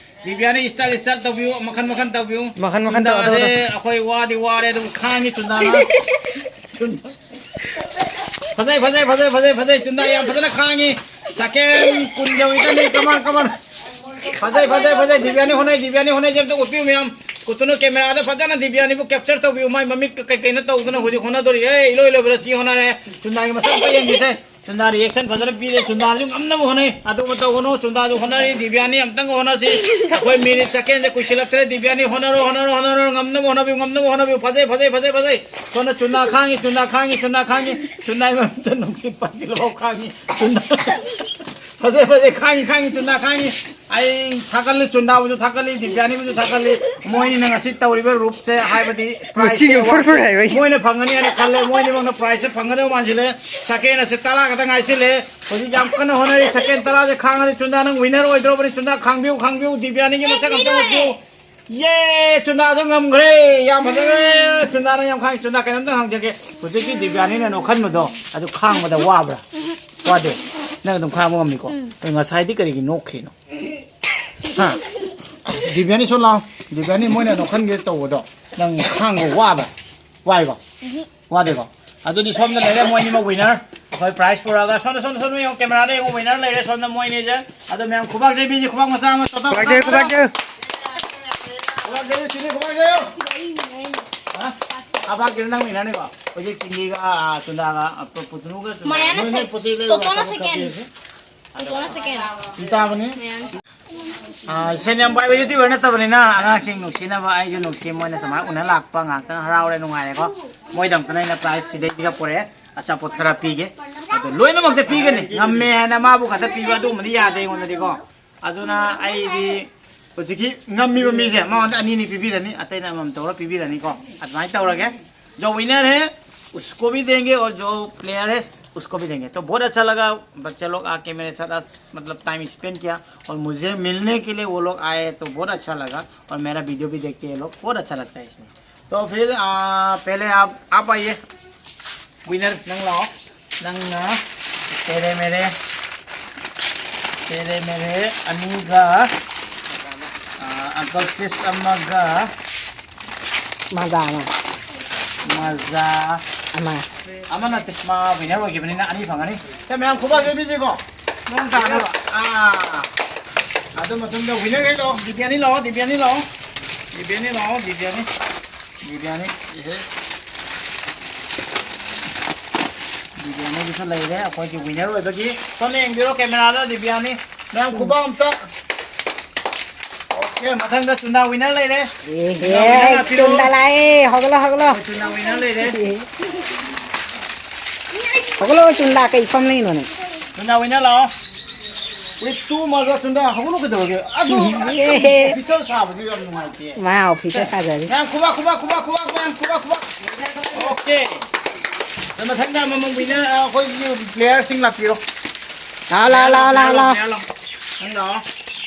ꯗꯤꯕ꯭ꯌꯥꯅꯤ ꯁ꯭ꯇꯥꯏꯜ, ꯁ꯭ꯇꯥꯏꯜ ꯇꯧꯕꯤꯌꯨ, ꯃꯈꯟ ꯃꯈꯟ ꯇꯧꯕꯤꯌꯨ꯫ ꯃꯈꯟ ꯃꯈꯟ ꯇꯧ-, ꯆꯨꯟꯗꯥꯁꯦ ꯇꯧ-, ꯇꯧ-, ꯑꯩꯈꯣꯏ ꯋꯥꯗꯤ ꯋꯥꯔꯦ, ꯑꯗꯨꯕꯨ ꯈꯥꯡꯉꯤ ꯆꯨꯟꯗꯥꯅ꯫ ꯆꯨꯟꯗꯥ꯫ ꯐꯖꯩ, ꯐꯖꯩ, ꯐꯖꯩ, ꯐꯖꯩ, ꯐꯖꯩ꯫ ꯆꯨꯟꯗꯥ ꯌꯥꯝ ꯐꯖꯅ ꯈꯥꯡꯉꯤ꯫ ꯁꯦꯀꯦꯟ ꯀꯨꯟ ꯌꯧꯏꯗꯅꯤ꯫ Common, common. ꯐꯖꯩ, ꯐꯖꯩ, ꯐꯖꯩ꯫ ꯗꯤꯕ꯭ꯌꯥꯅꯤ ꯍꯣꯠꯅꯩ, ꯗꯤꯕ꯭ꯌꯥꯅꯤ ꯍꯣꯠꯅꯩꯁꯦ ꯑꯝꯇ ꯎꯠꯄꯤꯌꯨ ꯃꯌꯥꯝ꯫ ꯀꯨꯇꯨꯅ ꯀꯦꯃꯦꯔꯥꯗ ꯐꯖꯅ ꯗꯤꯕ꯭ꯌꯥꯅꯤꯕꯨ ꯀꯦꯞꯆꯔ ꯇꯧꯕꯤꯌꯨ꯫ ꯃꯥꯏ ꯃꯃꯤꯠꯀ ꯀꯩ ꯀꯩꯅꯣ ꯇꯧꯗꯅ ꯍꯧꯖꯤꯛ ꯍꯣꯠꯅꯗꯣꯔꯤ꯫ ꯑꯦ, ꯏꯂꯣꯏ ꯂꯣꯏꯕꯗ ꯁꯤ ꯍꯣꯠꯅꯔꯦ꯫ ꯆꯨꯟꯗꯥꯒꯤ ꯃꯁꯛ ꯑꯝꯇ ꯌꯦꯡꯈꯤꯁꯦ꯫ ꯆꯨꯟꯗꯥ ꯔꯤꯌꯦꯛꯁꯟ ꯐꯖꯅ ꯄꯤꯔꯦ꯫ ꯆꯨꯟꯗꯥꯁꯨ ꯉꯝꯅꯕ ꯍꯣꯠꯅꯩ꯫ ꯑꯗꯨꯕꯨ ꯇꯧꯒꯅꯨ꯫ ꯆꯨꯟꯗꯥꯁꯨ ꯍꯣꯠꯅꯔꯤ꯫ ꯗꯤꯕ꯭ꯌꯥꯅꯤ ꯑꯝꯇꯪꯒ ꯍꯣꯠꯅꯁꯤ꯫ ꯑꯩꯈꯣꯏ ꯃꯤꯅꯤꯠ ꯁꯦꯀꯦꯟꯁꯦ ꯀꯨꯏꯁꯤꯜꯂꯛꯇ꯭ꯔꯦ꯫ ꯗꯤꯕ꯭ꯌꯥꯅꯤ ꯍꯣꯠꯅꯔꯣ, ꯍꯣꯠꯅꯔꯣ, ꯍꯣꯠꯅꯔꯣ꯫ ꯉꯝꯅꯕ ꯍꯣꯠꯅꯕꯤꯌꯨ, ꯉꯝꯅꯕ ꯍꯣꯠꯅꯕꯤꯌꯨ꯫ ꯐꯖꯩ, ꯐꯖꯩ, ꯐꯖꯩ, ꯐꯖꯩ꯫ ꯁꯣꯝꯗ ꯆꯨꯟꯗꯥ ꯈꯥꯡꯉꯤ, ꯆꯨꯟꯗꯥ ꯈꯥꯡꯉꯤ, ꯆꯨꯟꯗꯥ ꯈꯥꯡꯉꯤ꯫ ꯆꯨꯟꯗꯥꯒꯤ ꯃꯃꯤꯠꯇ ꯅꯨꯡꯁꯤꯠ ꯄꯥꯏꯁꯤꯜꯂꯐꯥꯎ ꯈꯥꯡꯉꯤ꯫ ꯆꯨꯟꯗꯥ꯫ ꯐꯖꯩ, ꯐꯖꯩ꯫ ꯈꯥꯡꯉꯤ, ꯈꯥꯡꯉꯤ, ꯆꯨꯟꯗꯥ ꯈꯥꯡꯉꯤ꯫ ꯑꯩ ꯊꯥꯒꯠꯂꯤ, ꯆꯨꯟꯗꯥꯕꯨꯁꯨ ꯊꯥꯒꯠꯂꯤ, ꯗꯤꯕ꯭ꯌꯥꯅꯤꯕꯨꯁꯨ ꯊꯥꯒꯠꯂꯤ꯫ ꯃꯣꯏꯅ ꯉꯁꯤ ꯇꯧꯔꯤꯕ ꯔꯨꯞꯁꯦ, ꯍꯥꯏꯕꯗꯤ ꯃꯆꯤꯒ ꯄ꯭ꯔꯥꯏꯖꯁꯦ ꯐꯨꯔ ꯐꯨꯔ ꯍꯥꯏꯕ꯫ ꯃꯣꯏꯅ ꯐꯪꯒꯅꯤ ꯍꯥꯏꯅ ꯈꯜꯂꯦ꯫ ꯃꯣꯏ ꯑꯅꯤꯃꯛꯅ ꯄ꯭ꯔꯥꯏꯖꯁꯦ ꯐꯪꯒꯗꯕ ꯃꯥꯟꯁꯤꯜꯂꯦ꯫ ꯁꯦꯀꯦꯟ ꯑꯁꯦ ꯇꯔꯥ ꯈꯛꯇ ꯉꯥꯏꯁꯤꯜꯂꯦ꯫ ꯍꯧꯖꯤꯛ ꯌꯥꯝ ꯀꯟꯅ ꯍꯣꯠꯅꯔꯤ꯫ ꯁꯦꯀꯦꯟ ꯇꯔꯥꯁꯦ ꯈꯥꯡꯉꯗꯤ ꯆꯨꯟꯗꯥ ꯅꯪ ꯋꯤꯟꯅꯔ ꯑꯣꯏꯗꯧꯔꯕꯅꯤ꯫ ꯆꯨꯟꯗꯥ ꯈꯥꯡꯕꯤꯌꯨ, ꯈꯥꯡꯕꯤꯌꯨ꯫ ꯗꯤꯕ꯭ꯌꯥꯅꯤꯒꯤ ꯃꯁꯛ ꯑꯝꯇ ꯎꯠꯄꯤꯌꯨ꯫ ꯌꯦ! ꯆꯨꯟꯗꯥꯁꯨ ꯉꯝꯈ꯭ꯔꯦ꯫ ꯌꯥꯝ ꯐꯖꯈ꯭ꯔꯦ꯫ ꯆꯨꯟꯗꯥꯅ ꯌꯥꯝ ꯈꯥꯡꯉꯤ꯫ ꯆꯨꯟꯗꯥ, ꯀꯩꯅꯣꯝꯇ ꯍꯪꯖꯒꯦ꯫ ꯍꯧꯖꯤꯛꯀꯤ ꯗꯤꯕ꯭ꯌꯥꯅꯤꯅ ꯅꯣꯛꯍꯟꯕꯗꯣ ꯑꯗꯨ ꯈꯥꯡꯕꯗ ꯋꯥꯕ꯭ꯔꯥ? ꯋꯥꯗꯦ꯫ ꯅꯪ ꯑꯗꯨꯝ ꯈꯥꯡꯕ ꯉꯝꯃꯤꯀꯣ? ꯎꯝ꯫ ꯑꯗꯣ ꯉꯁꯥꯏꯗꯤ ꯀꯔꯤꯒꯤ ꯅꯣꯛꯈ꯭ꯔꯤꯅꯣ? ꯍꯥ? ꯗꯤꯕ꯭ꯌꯥꯅꯤ, ꯁꯣꯝ ꯂꯥꯛꯑꯣ꯫ ꯗꯤꯕ꯭ꯌꯥꯅꯤ, ꯃꯣꯏꯅ ꯅꯣꯛꯍꯟꯒꯦ ꯇꯧꯕꯗꯣ ꯅꯪ ꯈꯥꯡꯕ ꯋꯥꯕ꯭ꯔꯥ? ꯋꯥꯏꯀꯣ? ꯎꯝꯍꯨꯝ꯫ ꯋꯥꯗꯦꯀꯣ? ꯑꯗꯨꯗꯤ ꯁꯣꯝꯗ ꯂꯩꯔꯦ ꯃꯣꯏ ꯑꯅꯤꯃꯛ ꯋꯤꯅꯔ꯫ ꯑꯩꯈꯣꯏ ꯄ꯭ꯔꯥꯏꯖ ꯄꯨꯔꯛꯑꯒ ꯁꯣꯝꯗ, ꯁꯣꯝꯗ, ꯁꯣꯝꯗ ꯌꯦꯡꯉꯣ, ꯀꯦꯃꯦꯔꯥꯗ ꯌꯦꯡꯉꯣ, ꯋꯤꯅꯔ ꯂꯩꯔꯦ ꯁꯣꯝꯗ ꯃꯣꯏ ꯑꯅꯤꯁꯦ꯫ ꯑꯗꯣ ꯃꯌꯥꯝ ꯈꯨꯕꯥꯛ ꯆꯩꯕꯤꯁꯤ, ꯈꯨꯕꯥꯛ ꯃꯆꯥ ꯑꯃ ꯇꯣꯇꯥ ꯈꯨꯕꯥꯛ ꯆꯩꯌꯨ, ꯈꯨꯕꯥꯛ ꯆꯩꯌꯨ꯫ ꯈꯨꯕꯥꯛ ꯆꯩꯌꯨ, ꯁꯤꯅꯤ, ꯈꯨꯕꯥꯛ ꯆꯩꯌꯨ꯫ ꯍꯥ? ꯑꯕꯥꯛꯀꯤꯔꯣ ꯅꯪ ꯃꯤꯅꯅꯤꯀꯣ? ꯍꯧꯖꯤꯛ ꯆꯤꯡꯒꯤꯒ, ꯑꯥ, ꯆꯨꯟꯗꯥꯒ, ꯑꯥ, ꯄꯨ-, ꯄꯨꯇꯨꯅꯨꯒ ꯆꯨꯟꯗꯥꯒ꯫ ꯃꯌꯥꯅ ꯅꯣꯏ, ꯅꯣꯏ ꯁꯦ-, ꯄꯣꯠ ꯆꯩ ꯂꯩꯔꯨꯔꯣ, ꯇꯣꯇꯣꯅ ꯑꯆꯥꯄꯣꯠ ꯈꯔ ꯁꯦꯀꯦꯟ꯫ ꯄꯤꯔꯁꯤ꯫ ꯇꯣꯇꯣꯅ ꯁꯦꯀꯦꯟ꯫ ꯁꯤ ꯇꯥꯕꯅꯤ꯫ ꯃꯌꯥꯅ꯫ ꯑꯥ, ꯁꯦꯟ ꯌꯥꯝ ꯄꯥꯏꯕ YouTuber ꯅꯠꯇꯕꯅꯤꯅ ꯑꯉꯥꯡꯁꯤꯡ ꯅꯨꯡꯁꯤꯅꯕ ꯑꯩꯁꯨ ꯅꯨꯡꯁꯤ, ꯃꯣꯏꯅ ꯁꯨꯃꯥꯏꯅ ꯎꯅ ꯂꯥꯛꯄ ꯉꯥꯏꯍꯥꯛꯇꯪ ꯍꯔꯥꯎꯔꯦ, ꯅꯨꯡꯉꯥꯏꯔꯦꯀꯣ꯫ ꯃꯣꯏꯗꯃꯛꯇꯅ ꯑꯩꯅ prize ꯁꯤꯗꯩꯁꯤꯒ ꯄꯨꯔꯛꯑꯦ, ꯑꯆꯥꯄꯣꯠ ꯈꯔ ꯄꯤꯒꯦ꯫ ꯑꯗꯣ ꯂꯣꯏꯅꯃꯛꯇ ꯄꯤꯒꯅꯤ, ꯉꯝꯃꯦ ꯍꯥꯏꯅ ꯃꯥꯕꯨ ꯈꯛꯇ ꯄꯤꯕ ꯑꯗꯨꯒꯨꯝꯕꯗꯤ ꯌꯥꯗꯦ ꯑꯩꯉꯣꯟꯗꯗꯤꯀꯣ꯫ ꯑꯗꯨꯅ ꯑꯩꯗꯤ ꯍꯧꯖꯤꯛꯀꯤ ꯉꯝꯃꯤꯕ ꯃꯤꯁꯦ ꯃꯉꯣꯟꯗ ꯑꯅꯤꯅꯤ ꯄꯤꯕꯤꯔꯅꯤ, ꯑꯇꯩꯅ ꯑꯃꯃꯝ ꯇꯧꯔ ꯄꯤꯕꯤꯔꯅꯤꯀꯣ꯫ ꯑꯗꯨꯃꯥꯏꯅ ꯇꯧꯔꯒꯦ꯫ जो winner है, उसको भी देंगे और जो player है, उसको भी देंगे। तो बहुत अच्छा लगा बच्चे लोग आके मेरे साथ आज, मतलब, टाइम स्पेंड किया और मुझे मिलने के लिए वो लोग आए तो बहुत अच्छा लगा और मेरा वीडियो भी देखते हैं ये लोग, बहुत अच्छा लगता है इसमें। तो फिर, आ, पहले आप आप आइए, winner नंग लाओ, नंग ना, तेरे मेरे, तेरे मेरे अनिगा, आ, अंकल सिस अम्मा गा, ꯃꯖꯥ ꯑꯃ꯫ ꯃꯖꯥ ꯑꯃ꯫ ꯑꯃ ꯅꯠꯇꯦ, ꯃꯥ winner ꯑꯣꯏꯈꯤꯕꯅꯤꯅ ꯑꯅꯤ ꯐꯪꯒꯅꯤ꯫ ꯁꯦ, ꯃꯌꯥꯝ ꯈꯨꯕꯥꯛ ꯌꯩꯕꯤꯁꯤꯀꯣ, ꯃꯑꯣꯡ ꯇꯥꯅꯕ꯫ ꯑꯥ, ꯑꯗꯨ ꯃꯇꯨꯡꯗ winner ꯈꯩ ꯂꯥꯛꯑꯣ, ꯗꯤꯕꯤꯌꯥꯅꯤ ꯂꯥꯛꯑꯣ, ꯗꯤꯕꯤꯌꯥꯅꯤ ꯂꯥꯛꯑꯣ, ꯗꯤꯕꯤꯌꯥꯅꯤ ꯂꯥꯛꯑꯣ, ꯗꯤꯕꯤꯌꯥꯅꯤ꯫ ꯗꯤꯕꯤꯌꯥꯅꯤ, ꯏꯍꯦ꯫ ꯗꯤꯕꯤꯌꯥꯅꯤꯒꯤꯁꯨ ꯂꯩꯔꯦ ꯑꯩꯈꯣꯏꯒꯤ winner ꯑꯣꯏꯕꯒꯤ꯫ ꯁꯣꯝꯗ ꯌꯦꯡꯕꯤꯔꯣ camera ꯗ, ꯗꯤꯕꯤꯌꯥꯅꯤ꯫ ꯃꯌꯥꯝ ꯈꯨꯕꯥꯛ ꯑꯝꯇ꯫ OK, ꯃꯊꯪꯗ ꯆꯨꯟꯗꯥ winner ꯂꯩꯔꯦ꯫ ꯆꯨꯟꯗꯥ winner ꯑꯦꯍꯦ, ꯂꯥꯛꯄꯤꯔꯣ꯫ ꯆꯨꯟꯗꯥ ꯂꯥꯛꯑꯦ, ꯍꯧꯒꯠꯂꯣ, ꯍꯧꯒꯠꯂꯣ꯫ ꯑꯩꯈꯣꯏ ꯆꯨꯟꯗꯥ winner ꯂꯩꯔꯦ꯫ ꯍꯧꯒꯠꯂꯣ, ꯆꯨꯟꯗꯥ, ꯀꯩ ꯐꯝ ꯂꯩꯅꯣꯅꯦ? ꯆꯨꯟꯗꯥ winner ꯂꯥꯛꯑꯣ꯫ ꯎꯏ, ꯇꯨ ꯃꯥꯜꯂꯦ, ꯆꯨꯟꯗꯥ, ꯍꯧꯒꯠꯂꯣ ꯀꯩꯗꯧꯔꯒꯦ? ꯑꯗꯨ, ꯑꯦꯍꯦ꯫ Officer ꯁꯥꯕꯗꯤ ꯌꯥꯝ ꯅꯨꯡꯉꯥꯏꯇꯦ꯫ ꯃꯥ officer ꯁꯥꯖꯔꯤ꯫ ꯃꯌꯥꯝ ꯈꯨꯕꯥꯛ, ꯈꯨꯕꯥꯛ, ꯈꯨꯕꯥꯛ, ꯈꯨꯕꯥꯛ, ꯃꯌꯥꯝ ꯈꯨꯕꯥꯛ, ꯈꯨꯕꯥꯛ꯫ OK꯫ ꯑꯗ ꯃꯊꯪꯗ ꯑꯃꯃꯝ winner, ꯑ, ꯑꯩꯈꯣꯏꯒꯤ player ꯁꯤꯡ ꯂꯥꯛꯄꯤꯔꯣ꯫ ꯂꯥꯛꯑꯣ, ꯂꯥꯛꯑꯣ, ꯂꯥꯛꯑꯣ, ꯂꯥꯛꯑꯣ, ꯂꯥꯛꯑꯣ꯫ ꯅꯪ ꯂꯥꯛꯑꯣ꯫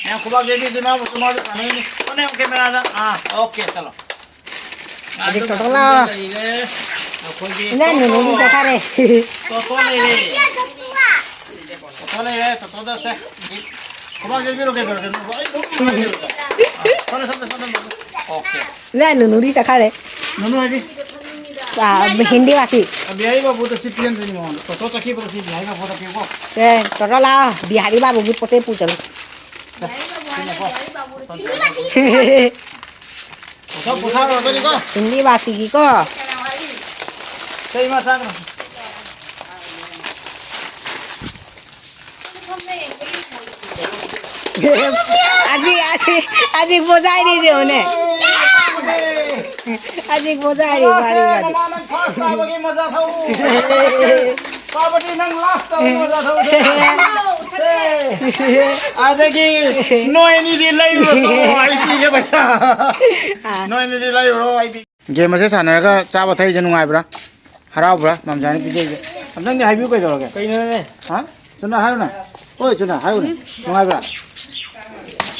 ꯃꯌꯥꯝ ꯈꯨꯕꯥꯛ ꯌꯩꯕꯤꯁꯤ, ꯃꯥꯕꯨꯁꯨ, ꯃꯥꯁꯨ ꯁꯥꯟꯅꯩꯅꯤ꯫ ꯑꯣ, ꯅꯪ camera ꯗ꯫ ꯑꯥ, OK, ꯆꯠꯂꯣ꯫ ꯍꯧꯖꯤꯛ ꯑꯗꯨ ꯇꯣꯇꯣ ꯃꯇꯨꯡꯗ ꯂꯥꯛꯑꯣ꯫ ꯂꯩꯔꯦ ꯑꯩꯈꯣꯏꯒꯤ ꯏꯟꯖꯥꯡ ꯇꯣꯇꯣ꯫ ꯅꯨꯅꯨꯗꯤ ꯆꯠꯈꯔꯦ꯫ ꯇꯣꯇꯣ ꯂꯩꯔꯦ꯫ ꯇꯣꯇꯣ ꯂꯩꯔꯦ, ꯇꯣꯇꯣꯗ ꯁꯦ꯫ ꯈꯨꯕꯥꯛ ꯌꯩꯕꯤꯔꯣ, ꯀꯩꯗꯧꯔꯒꯦ? ꯑꯩ ꯑꯗꯨꯝ ꯍꯥꯏꯕꯤꯔꯣ꯫ ꯑꯥ, ꯁꯣꯝꯗ, ꯁꯣꯝꯗ, ꯁꯣꯝꯗ, ꯁꯣꯝꯗ꯫ OK꯫ ꯏꯟꯖꯥꯡ ꯅꯨꯅꯨꯗꯤ ꯆꯠꯈꯔꯦ꯫ ꯅꯨꯅꯨ ꯍꯥꯏꯗꯤ? ꯑ, ꯍꯤꯟꯗꯤ ꯋꯥꯁꯤ꯫ ꯑ, ꯕꯤꯍꯥꯔꯤ ꯕꯥꯕꯨꯗ ꯁꯤ ꯄꯤꯍꯟꯗꯣꯏꯅꯤ ꯃꯉꯣꯟꯗ꯫ ꯇꯣꯇꯣ ꯆꯠꯈꯤꯕꯗ ꯁꯤ ꯕꯤꯍꯥꯔꯤ ꯕꯥꯕꯨꯗ ꯄꯤꯌꯨꯀꯣ꯫ ꯁꯦ, ꯇꯣꯇꯣ ꯂꯥꯛꯑꯣ꯫ ꯕꯤꯍꯥꯔꯤ ꯕꯥꯕꯨꯒꯤ ꯄꯣꯠ ꯆꯩ ꯄꯨꯁꯜꯂꯨ꯫ ꯇꯣꯇꯣ ꯄꯣꯊꯥꯔꯣ, ꯑꯗꯨꯗꯤꯀꯣ꯫ ꯍꯤꯟꯗꯤ ꯋꯥꯁꯤꯒꯤꯀꯣ꯫ ꯀꯩ ꯃꯆꯥꯅꯣ? ꯑꯁꯤ, ꯑꯁꯤ, ꯑꯁꯤ ꯄꯣꯖꯥꯏꯔꯤꯁꯦ ꯌꯦꯡꯉꯨꯅꯦ꯫ ꯑꯁꯤ ꯄꯣꯖꯥꯏꯔꯤ ꯃꯥꯔꯤꯒꯗꯤ꯫ ꯃꯃꯥ ꯅꯪ first ꯇꯥꯕꯒꯤ ꯃꯖꯥ ꯊꯧ꯫ ꯄꯥꯕꯗꯤ ꯅꯪ last ꯇꯥꯕꯒꯤ ꯃꯖꯥ ꯊꯧ꯫ ꯑꯗꯒꯤ ꯅꯣꯏ ꯑꯅꯤꯗꯤ ꯂꯩꯔꯨꯔꯣ ꯆꯠꯂꯣ, ꯑꯩ ꯄꯤꯒꯦ ꯄꯩꯁꯥ꯫ ꯅꯣꯏ ꯑꯅꯤꯗꯤ ꯂꯩꯔꯨꯔꯣ, ꯑꯩ ꯄꯤꯒꯦ꯫ ꯒꯦꯝ ꯑꯁꯦ ꯁꯥꯟꯅꯔꯒ ꯆꯥꯕ ꯊꯛꯏꯁꯦ ꯅꯨꯡꯉꯥꯏꯕ꯭ꯔꯥ? ꯍꯔꯥꯎꯕ꯭ꯔꯥ? ꯃꯥꯝꯖꯥꯅ ꯄꯤꯖꯩꯁꯦ꯫ ꯑꯝꯇꯪꯗꯤ ꯍꯥꯏꯕꯤꯌꯨ ꯀꯩꯗꯧꯔꯒꯦ? ꯀꯩꯅꯣꯅꯦ? ꯍꯥ? ꯆꯨꯅ ꯍꯥꯏꯌꯨꯅꯦ꯫ ꯍꯣꯏ, ꯆꯨꯅ ꯍꯥꯏꯌꯨꯅꯦ꯫ ꯅꯨꯡꯉꯥꯏꯕ꯭ꯔꯥ?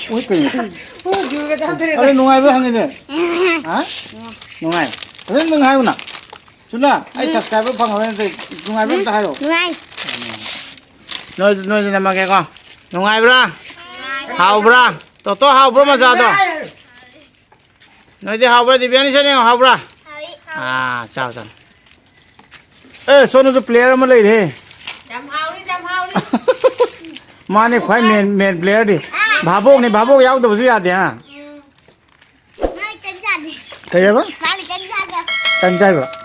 ꯎꯏ, ꯀꯩꯅꯣ? ꯍꯣꯏ, ꯖꯨꯔꯒ ꯆꯥꯗꯣꯔꯦ꯫ ꯑꯗꯣ ꯅꯨꯡꯉꯥꯏꯕ꯭ꯔꯥ ꯍꯪꯉꯤꯅꯦ? ꯍꯥ? ꯅꯨꯡꯉꯥꯏ꯫ ꯐꯖꯅ ꯅꯪ ꯍꯥꯏꯌꯨꯅ꯫ ꯆꯨꯅ, ꯑꯩ subscriber ꯐꯪꯉꯔꯣꯏ ꯅꯠꯇ꯭ꯔꯗꯤ ꯅꯨꯡꯉꯥꯏꯕ꯭ꯔꯥ ꯑꯝꯇ ꯍꯥꯏꯔꯛꯑꯣ꯫ ꯅꯨꯡꯉꯥꯏ꯫ ꯅꯣꯏ, ꯅꯣꯏꯁꯨ ꯅꯝꯃꯒꯦꯀꯣ꯫ ꯅꯨꯡꯉꯥꯏꯕ꯭ꯔꯥ? ꯍꯥꯎꯕ꯭ꯔꯥ? ꯇꯣꯇꯣ ꯍꯥꯎꯕ꯭ꯔꯣ ꯃꯖꯥꯗꯣ? ꯅꯣꯏꯗꯤ ꯍꯥꯎꯕ꯭ꯔꯥ? ꯗꯤꯕꯤꯌꯥꯅꯤ ꯆꯠꯅꯤ ꯍꯥꯎꯕ꯭ꯔꯥ? ꯍꯥꯎꯏ꯫ ꯑꯥ, ꯆꯥꯎ, ꯆꯥꯎ꯫ ꯑꯦ, ꯁꯣꯝꯗꯁꯨ player ꯑꯃ ꯂꯩꯔꯦ꯫ ꯌꯥꯝ ꯍꯥꯎꯔꯤ, ꯌꯥꯝ ꯍꯥꯎꯔꯤ꯫ ꯃꯥꯅꯦ ꯈ꯭ꯋꯥꯏ main, main player ꯗꯤ꯫ ꯚꯥꯕꯣꯛꯅꯦ, ꯚꯥꯕꯣꯛ ꯌꯥꯎꯗꯕꯁꯨ ꯌꯥꯗꯦ, ꯍꯥ? ꯎꯝ꯫ ꯃꯥꯗꯤ ꯀꯩꯝ ꯆꯥꯗꯦ꯫ ꯀꯩ ꯍꯥꯏꯕ? ꯃꯥꯗꯤ ꯀꯩꯝ ꯆꯥꯗꯦ꯫ ꯀꯩꯝ ꯆꯥꯏꯕ?